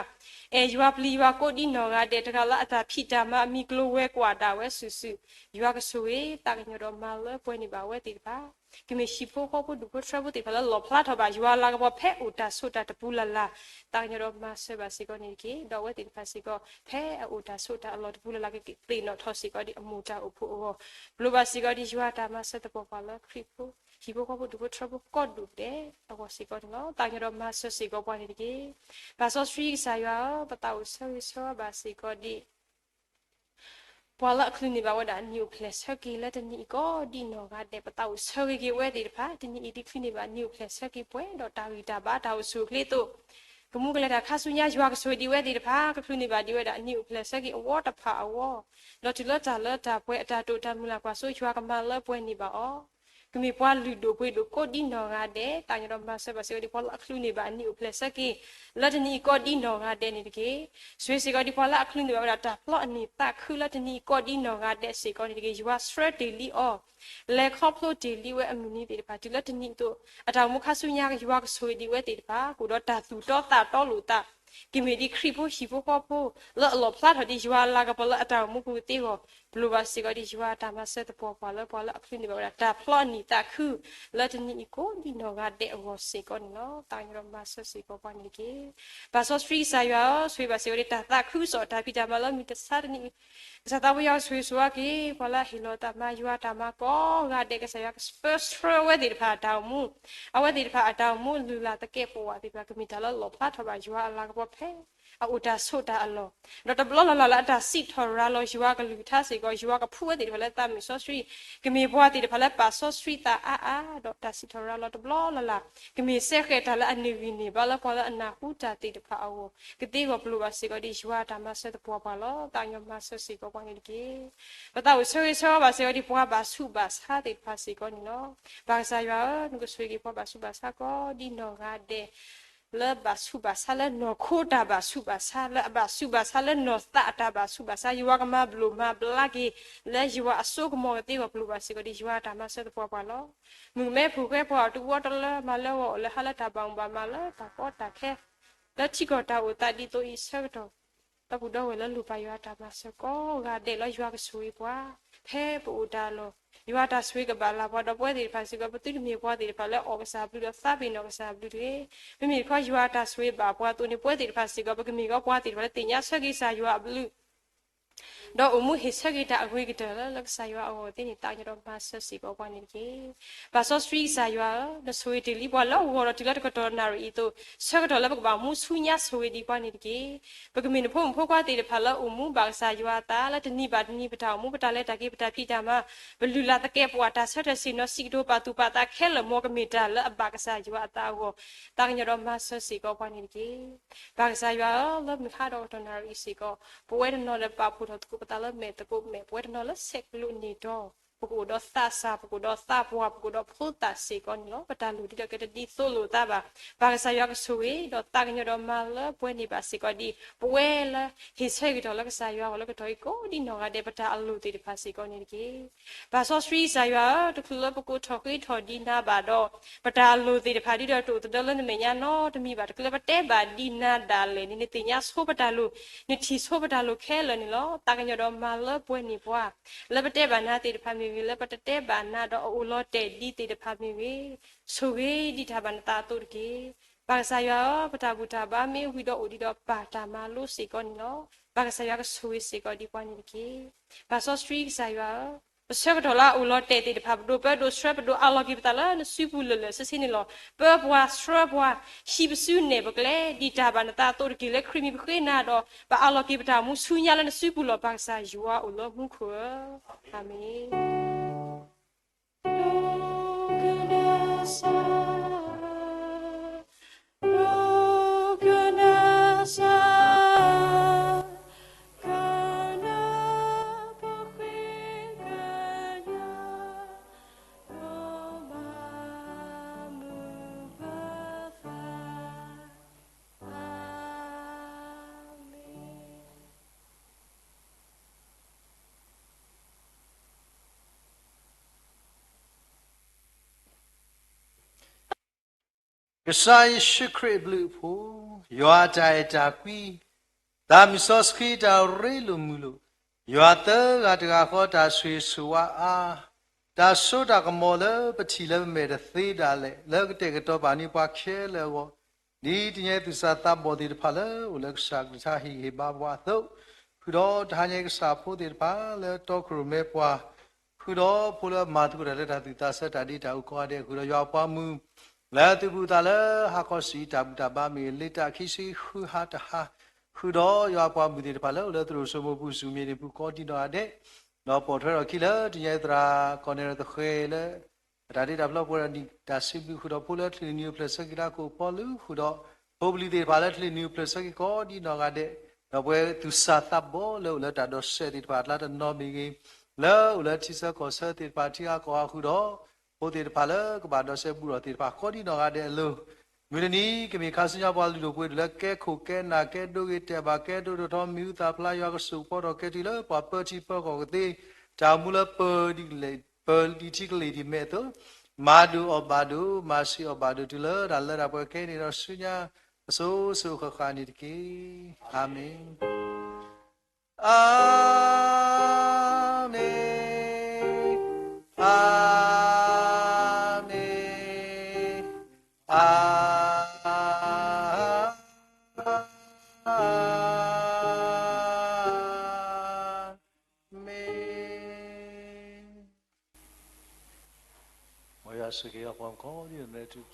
အဲၣ်ယွၤပျံၤယွၤကိးဒ်နီၢ်ဂၤဒဲး တဂၤလၢအတၢ်ဖံးတၢ်မၤအမံၤကျိၤဝဲၤကွာ်ဒၣ်ဝဲစုာ်စုာ် ယွၤကဆိၣ်ဂ့ၤ သးကညီၤဒီးမၤလၢပှဲၤန့ၢ်ဘၣ်ဝဲသ့ၣ်တဖၣ် ကမ့ၢ်ဟံၣ်ဖိဃီဖိဒူၣ်ဖိထၢဖိသ့ၣ်တဖၣ်လၢလီၣ်ဖျါထီၣ်ဘၣ် ယွၤလၤကပီၤဖဲအိၣ်တၢ်ဆိးတၢ်တပူၤလၢ်လၢ် သးကညီၤဒီးမၤစၢၤဘၣ်စ့ၢ်ကီးန့ၣ်တက့ၢ်. ဒီးအဝဲသ့ၣ်တဖၣ်စ့ၢ်ကီး ဖဲအအိၣ်တၢ်ဆိးတၢ်အလီၢ်တပူၤလၢ်လၢ်ကသ့ၣ်နီၣ်ထီၣ်စ့ၢ်ကီးဒ်အမိၢ်တၢ်အိၣ်ဖှိၣ်အဂီၢ် ပလိၣ်ဘၣ်စ့ၢ်ကီးဒ်ယွၤတၢ်မၤစၢၤသပှၢ်ပှၢ်လၢခရံာ်ဖိ ဟံၣ်ဖိဃီဖိဒူၣ်ဖိထၢဖိကိးဒူၣ်ဒဲးအဂီၢ်စ့ၢ်ကီးန့ၣ်လီၤ. သးကညီၤဒီးမၤစၢၤစ့ၢ်ကီးပှၤန့ၣ်တက့ၢ်. ပၢ်စီဆှံကစၢ်ယွၤဧၢ, ပသးအိၣ်ဆၢဂ့ၤဆၢဝါဘၣ်စ့ၢ်ကီးဒ် ပှၤလၢအချုးန့ၢ်ဘၣ်ဝဲဒၣ်နံၣ်အိၣ်ဖျဲၣ်ဆၢက့ၤလၢတနံၤအံၤကိးဒ်နီၢ်ဂၤဒဲး ပသးအိၣ်ဆၢဂ့ၤက့ၤဝဲသ့ၣ်တဖၣ် တနံၤအံၤဒ်ချုးန့ၢ်ဘၣ်နံၣ်အိၣ်ဖျဲၣ်ဆၢက့ၤပှဲၤဒီးတၢ်ဂံၢ်တၢ်ဘါတၢ်အိၣ်ဆူၣ်အိၣ်ချ့အသိး ကမူကလဲၤတၢ်ခါဆူညါယွၤကဆိၣ်ဂ့ၤဒံးဝဲသ့ၣ်တဖၣ် ကချုးန့ၢ်ဘၣ်ဒံးဝဲဒၣ်နံၣ်အိၣ်ဖျဲၣ်ဆၢက့ၤအဝီတဖၣ်အဂီၢ် ဒီးတုၤလၢတၢ်လၢတၢ်ပှဲၤအတၢ်တိာ်တၢ်မုၢ်လၢ်ကွၢ်စိယွၤကမၤလၢပှဲၤန့ၢ်ဘၣ်အီၤ ကမ့ၢ်ပှၤလုၢ်ဒိၣ်ပှ့ၤဒိၣ်ကိးဒ်နီၢ်ဂၤဒဲး သးကညီၤဒီးမၤစၢၤဘၣ်စ့ၢ်ကီးဒ်ပှၤလၢအချုးန့ၢ်ဘၣ်အနံၣ်အိၣ်ဖျဲၣ်ဆၢက့ၤ လၢတနံၤအံၤကိးဒ်နီၢ်ဂၤဒဲးန့ၣ်တက့ၢ်. ဆိၣ်ဂ့ၤစ့ၢ်ကီးဒ်ပှၤလၢအချုးန့ၢ်ဘၣ်ဝဲဒၣ်တၢ်ဖျီအနံၣ်သးခုလၢတနံၤအံၤကိးဒ်နီၢ်ဂၤဒဲးစ့ၢ်ကီးန့ၣ်တက့ၢ်. ယွၤဆှၢတ့ၢ်လံအီၤ လဲၤခီဖျိတ့ၢ်လံဝဲအမုၢ်နံၤသ့ၣ်တဖၣ် တုၤလၢတနံၤအံၤသိး အတၢ်အိၣ်မူခါဆူညါယွၤကဆိၣ်ဂ့ၤဒံးဝဲသ့ၣ်တဖၣ် ကအိၣ်ဒီးတၢ်သူၣ်တီသးတီလိာ်သး ကမ့ၢ်ဒ်ခရံာ်ဖိဟံၣ်ဖိဃီဖိ လၢအလီၣ်ဖျါထီၣ်ဒ်ယွၤအလၤကပီၤလၢအတၢ်အိၣ်မူပူၤကသ့အဂီၢ် ပလိၣ်ဘၣ်စ့ၢ်ကီးဒ်ယွၤတၢ်မၤစၢၤသပှၢ်ပှၢ်လၢပှၤလၢအချုးန့ၢ်ဘၣ်ဝဲဒၣ်တၢ်ဖျီအနံၣ်သးခု လၢတနံၤအံၤကိးဒ်နီၢ်ဂၤဒဲးအဂီၢ်စ့ၢ်ကီးန့ၣ်လီၤ. သးကညီၤဒီးမၤစၢၤစ့ၢ်ကီးပှၤန့ၣ်တက့ၢ်. ပၢ်စီဆှံကစၢ်ယွၤဧၢ, ဆိၣ်ဂ့ၤဘၣ်စ့ၢ်ကီးဒ်တၢ်သးခုကစီၣ်တၢ်ဖံးတၢ်မၤလၢမုၢ်တဆါတနံၤ ကစၢ်သးပှၢ်ယွၤကဆိၣ်ဂ့ၤဆိၣ်ဝါက့ၤ ပှၤလၢအဟ့ၣ်လီၤသးမၤယွၤတၢ်မၤကိးဂၤဒဲး ကစၢ်ယွၤကပၢဆှၢဝဲသ့ၣ်တဖၣ်အတၢ်အိၣ်မူ အဝဲသ့ၣ်တဖၣ်အတၢ်အိၣ်မူလုၢ်လၢ်သကဲးပဝးသ့ၣ်တဖၣ် ကမ့ၢ်တၢ်လၢလီၣ်ဖျါထီၣ်ဘၣ်ယွၤအလၤကပီၤဖဲ အအိၣ်တၢ်ဆိးတၢ်အလီၢ် ဒီးတဘျီလၢ်လၢ်လၢအတၢ်စံးထီၣ်ရၤလီၤယွၤကလုၢ်ကထါစ့ၢ်ကီး ယွၤကဖှူဝဲသ့ၣ်တဖၣ်လၢသးမုၢ်စီဆှံ ကမ့ၢ်ပှၤသ့ၣ်တဖၣ်လၢပာ်စီဆှံသးအါအါ ဒီးတၢ်စံးထီၣ်ရၤလီၤတဘျီလၢ်လၢ် ကမ့ၢ်စဲဃဲၤတၢ်လၢအန့ၢ်ဂံၢ်န့ၢ်ဘါလၢပှၤလၢအနၢ်ဟူတၢ်သ့ၣ်တဖၣ်အဂီၢ် ကသ့အဂီၢ်ပလိၣ်ဘၣ်စ့ၢ်ကီးဒ်ယွၤတၢ်မၤစၢၤသပှၢ်ပှၢ်လီၤ. သးကညီၤမၤစၢၤစ့ၢ်ကီးပှၤန့ၣ်တက့ၢ်. ပသးအိၣ်ဆၢဂ့ၤဆၢဝါဘၣ်စ့ၢ်ကီးဒ်ပှၤဘၣ်ဆူးဘၣ်ဆါသ့ၣ်တဖၣ်စ့ၢ်ကီးန့ၣ်လီၤ. ပၢ်ကစၢ်ယွၤဧၢ, နကဆိၣ်ဂ့ၤက့ၤပှၤဘၣ်ဆူးဘၣ်ဆါကိးဒ်နီၢ်ဂၤဒဲး လၢဘၣ်ဆူးဘၣ်ဆါလၢနီၢ်ခိတၢ်ဘၣ်ဆူးဘၣ်ဆါ လၢအဘၣ်ဆူးဘၣ်ဆါလၢနီၢ်သးအတၢ်ဘၣ်ဆူးဘၣ်ဆါ ယွၤကမၤဘျိၣ်မၤဘျါက့ၤ လၢယွၤအစိကမီၤကသ့အဂီၢ် ပလိၣ်ဘၣ်စ့ၢ်ကီးဒ်ယွၤတၢ်မၤစၢၤသပှၢ်ပှၢ်လီၤ. မုၣ်ကမဲဖိဃဲပှၤအီၤတဝီတလၢ မၤလၢဂီၤအီၤလၢဟါလၢတၢ်ဘၣ်မူဘၣ်မၤလၢတၢ်ကီတၢ်ခဲ လၢထံကီၢ်တၢ်အိၣ်သးဒ်သိးအံၤဆၢကတီၢ် ဒီပုၢ်ဒီဝဲၢ်လၢလိၣ်ဘၣ်ယွၤတၢ်မၤစၢၤကိးဂၤဒဲးလၢယွၤကဆိၣ်ဂ့ၤပှၤ ဖဲပအိၣ်တၢ်အလီၢ် ယွၤတၢ်ဆိၣ်ဂ့ၤကဘၣ်လၢ်ပှၤဒီးပဝဲသ့ၣ်တဖၣ်စ့ၢ်ကီး ပသုတမ့ၢ်ပှၤသ့ၣ်တဖၣ်လၢအီၣ်ကစၢ်ဘျုးဒီးသးပ့ၤနီၣ်ကစၢ်ဘျုးတဂ့ၤ. မ့မ့ၢ်တခီယွၤတၢ်ဆိၣ်ဂ့ၤဘၣ်ပှၤအသိးန့ၣ် ပဝဲသ့ၣ်တဖၣ်စ့ၢ်ကီး ပကမ့ၢ်ကီးပှၤသ့ၣ်တဖၣ်လၢသ့ၣ်ညါဆၢက့ၤကစၢ်ယွၤအဘျုး ဒီးအိၣ်မူဟ့ၣ်ဆၢက့ၤတၢ်အဂ့ၤကတၢၢ်လၢ လၢကစၢ်ယွၤအဂီၢ်သ့န့ၣ် သးကညီၤဒီးမၤစၢၤစ့ၢ်ကီးပှၤန့ၣ်တက့ၢ်. ပၢ်စီဆှံကစၢ်ယွၤဧၢ, နဆိၣ်ဂ့ၤတ့ၢ်လံပှၤလၢဂီၤဒီးတုၤလၢတကတီၢ်နၣ်ရံၣ်အံၤအသိး ဆၢကတီၢ်လၢပကဘၣ်မူဆူညါဆိၣ်ဂ့ၤဒံးပှၤန့ၣ်တက့ၢ်. ပကမ့ၢ်နဖိမုၣ်ဖိခွါသ့ၣ်တဖၣ်လၢအိၣ်မူဘၣ်ကစၢ်ယွၤအသး လၢတနံၤဘၣ်တနံၤ ပတၢ်အိၣ်မူ ပတၢ်လဲၤတၢ်က့ၤ ပတၢ်ဖံးတၢ်မၤ ပလုၢ်လၢ်သကဲးပဝး တၢ်ဆၢထၢၣ်ဆ့ၣ်နီၤ စံးကတိၤပာ်သူၣ်ပာ်သးခဲလၢာ် မ်ကမ့ၢ်တၢ်လၢအဘၣ်ကစၢ်ယွၤအသးအဂီၢ် သးကညီၤဒီးမၤစၢၤစ့ၢ်ကီးပှၤန့ၣ်တက့ၢ်. ပၢ်ကစၢ်ယွၤဧၢ, လၢမုၢ်ဟါဒီးကတီၢ်နၣ်ရံၣ်အံၤစ့ၢ်ကီး ပဝဲတနီၤဒီးပာ်ဖှိၣ်ထီၣ်သကိးပသးလၢမဲာ်သကိးမဲာ် ပဝဲတနီၤလၢဆဲးကျိးန့ၢ်တီၢ် ပကအိၣ်ဒီးသးစၢ်, ပကအိၣ်ဒီးသးပှၢ်, ပကအိၣ်ဒီးဖိသၣ်စ့ၢ်ကီးန့ၣ်လီၤ. ပတၢ်လိၣ်ဒ်ဒီးကတဒ်သိးလိာ်သးဘၣ်. ပၢ်ကစၢ်ယွၤကဆိၣ်ဂ့ၤ, ဒီးသးကညီၤဒီးမၤလၢပှဲၤန့ၢ်ဘၣ်စ့ၢ်ကီးဒ် ပဝဲလၢဟ့ၣ်ဆၢကတီၢ်လၢကစၢ်ယွၤအအိၣ်လၢကတီၢ်အံၤကိးဒ်နီၢ်ဂၤဒဲး ပတၢ်အလိၣ်သ့ၣ်တဖၣ်စ့ၢ်ကီးန့ၣ်တက့ၢ်. ပၢ်စီဆှံကစၢ်ယွၤဧၢ, တချုးလၢပကအိၣ်ထီၣ်ဃ့ထီၣ်ဒံးနၤဘၣ်ဒီး ပတၢ်အလိၣ်သ့ၣ်တဖၣ်ဒ်ဒီးတအိၣ်သဒၢလၢနမဲာ်ညါနီတမံၤဘၣ်. တချုးလၢပတဲဘၣ်ဒံးနၤဒၣ်လဲာ်န့ၣ် နသ့ၣ်ညါဆိပတၢ်လိၣ်, နထံၣ်ဆိပတၢ်လိၣ်ခဲလၢာ်န့ၣ်လီၤ. သးကညီၤဒီးမၤလၢပှဲၤန့ၢ်ပှၤ လၢပတဲဘၣ်နၤသ့ၣ်တဖၣ်မ့ၢ်ဂ့ၤ, လၢပတတဲဘၣ်နၤဒီးအအိၣ်လီၤတဲာ်ဒံးသ့ၣ်တဖၣ်မ့ၢ်ဂ့ၤ, ဆိၣ်ဂ့ၤဒံးတၢ်ဘၣ်နသးအသိးတက့ၢ်. ပၢ်ကစၢ်ယွၤဧၢ, ပတၢ်ဘူၣ်တၢ်ဘါမ့ၢ်ဝံၤဒီးအိၣ်ဒံးဒီးပၢ်တၢ်မၤလိစ့ၢ်ကီးန့ၣ်လီၤ. ပၢ်ကစၢ်ယွၤကဆိၣ်ဂ့ၤစ့ၢ်ကီးဒံးပှၤန့ၣ်တက့ၢ်. ပၢ်စီဆှံကစၢ်ယွၤဧၢ, ပဆၢကတီၢ်လၢအအိၣ်လီၤတဲာ်သ့ၣ်တဖၣ် ပဒိၣ်ပၢဒိၣ်ဆှၢ ပဒိၣ်အးလီၤက့ၤပသးလၢနစုပူၤလၢာ်လၢာ်ဆ့ဆ့န့ၣ်လီၤ. ပၢပှၤဆှၢပှၤ, ဟံးပစုနဲၣ်ပကျဲ ဒ်တၢ်ဘၣ်နသးအသိးတက့ၢ်. လၢခရံာ်မံၤပဃ့နၤဒီး ပအးလီၤက့ၤပတၢ်အိၣ်မူဆူညါလၢနစုပူၤလီၤ. ပၢ်ကစၢ်ယွၤအိၣ်လၢမူခိၣ်ဧၢ, အၤမ့ၣ်. ကစၢ်ယ့ၣ်ၡူးခရံာ်အဘျုးအဖှိၣ်, ယွၤအတၢ်အဲၣ်တၢ်ကွံ, သးမုၢ်စီဆှံတၢ်ရ့လိာ်မုာ်လိာ်, ယွၤသၢဂၤတဂၤဃီတၢ်ဆိၣ်ဂ့ၤဆိၣ်ဝါအါ, တၢ်စိတၢ်ကမီၤလၢပထံၣ်လၢပမဲာ်တသ့ဒၣ်လဲာ် လၢကတဲာ်ကတီၤပာ်န့ၢ်ပှၤခဲလၢာ်အဂီၢ်, ဒ်တနံၤအံၤသူၣ်စၢ်သးဘီၣ်သ့ၣ်တဖၣ်လၢအိၣ်လၢကစၢ်ကလုၢ်ကထါဟ့ၣ်ဂံၢ်ဟ့ၣ်ဘါပှၤအသိး, ဃုာ်ဒီးတဟါညါအံၤကစၢ်ဖိသ့ၣ်တဖၣ်လၢတီခိၣ်ရိၣ်မဲပှၤ ဃုာ်ဒီးဖိလၢမၤသကိးတၢ်လၢတၢ်သူၣ်သးဆၢတၢ်ဒ့တၢ်အူကိးဂၤဒဲး, ဃုာ်ဒီးယွၤအပှၤမုၢ် လၢသုးဘူးသးလၢဟါခီဆံးအံၤ တၢ်ဘူၣ်တၢ်ဘါမ့ၢ်ဂ့ၤ လ့တၢ်ခံဆံဃုဟါတဟါ, ဃုာ်ဒီးယွၤအပှၤမုၢ်သ့ၣ်တဖၣ်လၢအိၣ်လၢသရိာ်စိမိၢ်ပူၤ ဆူၣ်မ့ၢ်န့ၢ်ပူၤကိးဒံးနီၢ်ဂၤဒဲး, ဒီးပိာ်ထွဲထီၣ်အခံလၢတနံၤအံၤသရၣ်ကီၢ်နဲၣ်ရသဃဲၤလၢ တၢ်ဒ့တၢ်ဖျီပှဲၤဒီးနံၣ်တၢ်စံးဘျုး ဃုာ်ဒီးဖိလၢချ့ၣ်နံၤအိၣ်ဖျဲၣ်ဆၢက့ၤတၢ်ကိၣ်ပီလူၤ ဃုာ်ဒီး ဖိပလံၤသ့ၣ်တဖၣ်လၢချ့ၣ်နံၤအိၣ်ဖျဲၣ်ဆၢက့ၤကိးဒံးနီၢ်ဂၤဒဲး, ဒီးပဝဲသူၣ်စၢ်သးဘီၣ်လၢအိၣ်လၢတၢ်ဒိးစဲးသ့ၣ်တဖၣ်အကျါတနီၤမ့ၢ်ဂ့ၤ, လၢအိၣ်လၢထံဆၢကီၢ်ဆၢသ့ၣ်တဖၣ် ထံဂၤကီၢ်ဂၤဃုာ်ဒီး ဖိသ့ၣ်တဖၣ်လၢကဘၣ်ဒိးစဲးဘူးထီၣ်သ့ၣ်တဖၣ်ကိးဒံးနီၢ်ဂၤဒဲးအလိၤ, မုၢ်တနံၤကမ့ၢ်ခါဆူညါပှၤလုၢ်ဒိၣ်ပှ့ၤဒိၣ်လၢကဲခိၣ်ကဲနၢ် ကဲဒိဂ့ၤတဲာ်ဘၣ် ကဲဒိတထီ မံၤဟူသၣ်ဖျါ ယွၤကဆိၣ်ကဖီထီၣ်ကဲတုၤလၢပှၤပၢထံပၢကီၢ်ကသ့ တၢ်အိၣ်မူလၢပၢၤ ပၢၤလံၤထံကလ့ၢ်ထံမဲာ်အသိး, မၤဒိၣ်အီၣ်ဘၣ်ဒိၣ် မၤဆံးအီၣ်ဘၣ်ဒိၣ် တုၤလၢတၢ်လၢတၢ်ပှဲၤခဲအံၤန့ၣ်ဒီးဆူညါ အစိၤစိၤဃၣ်ဃၣ်န့ၣ်တက့ၢ်. အၤမ့ၣ်, အၤမ့ၣ်, အၤမ့ၣ်, အၤ မ့ၣ်. မ်ယွၤဆိၣ်ဂ့ၤအပှၤကိးဒ်န့ၣ်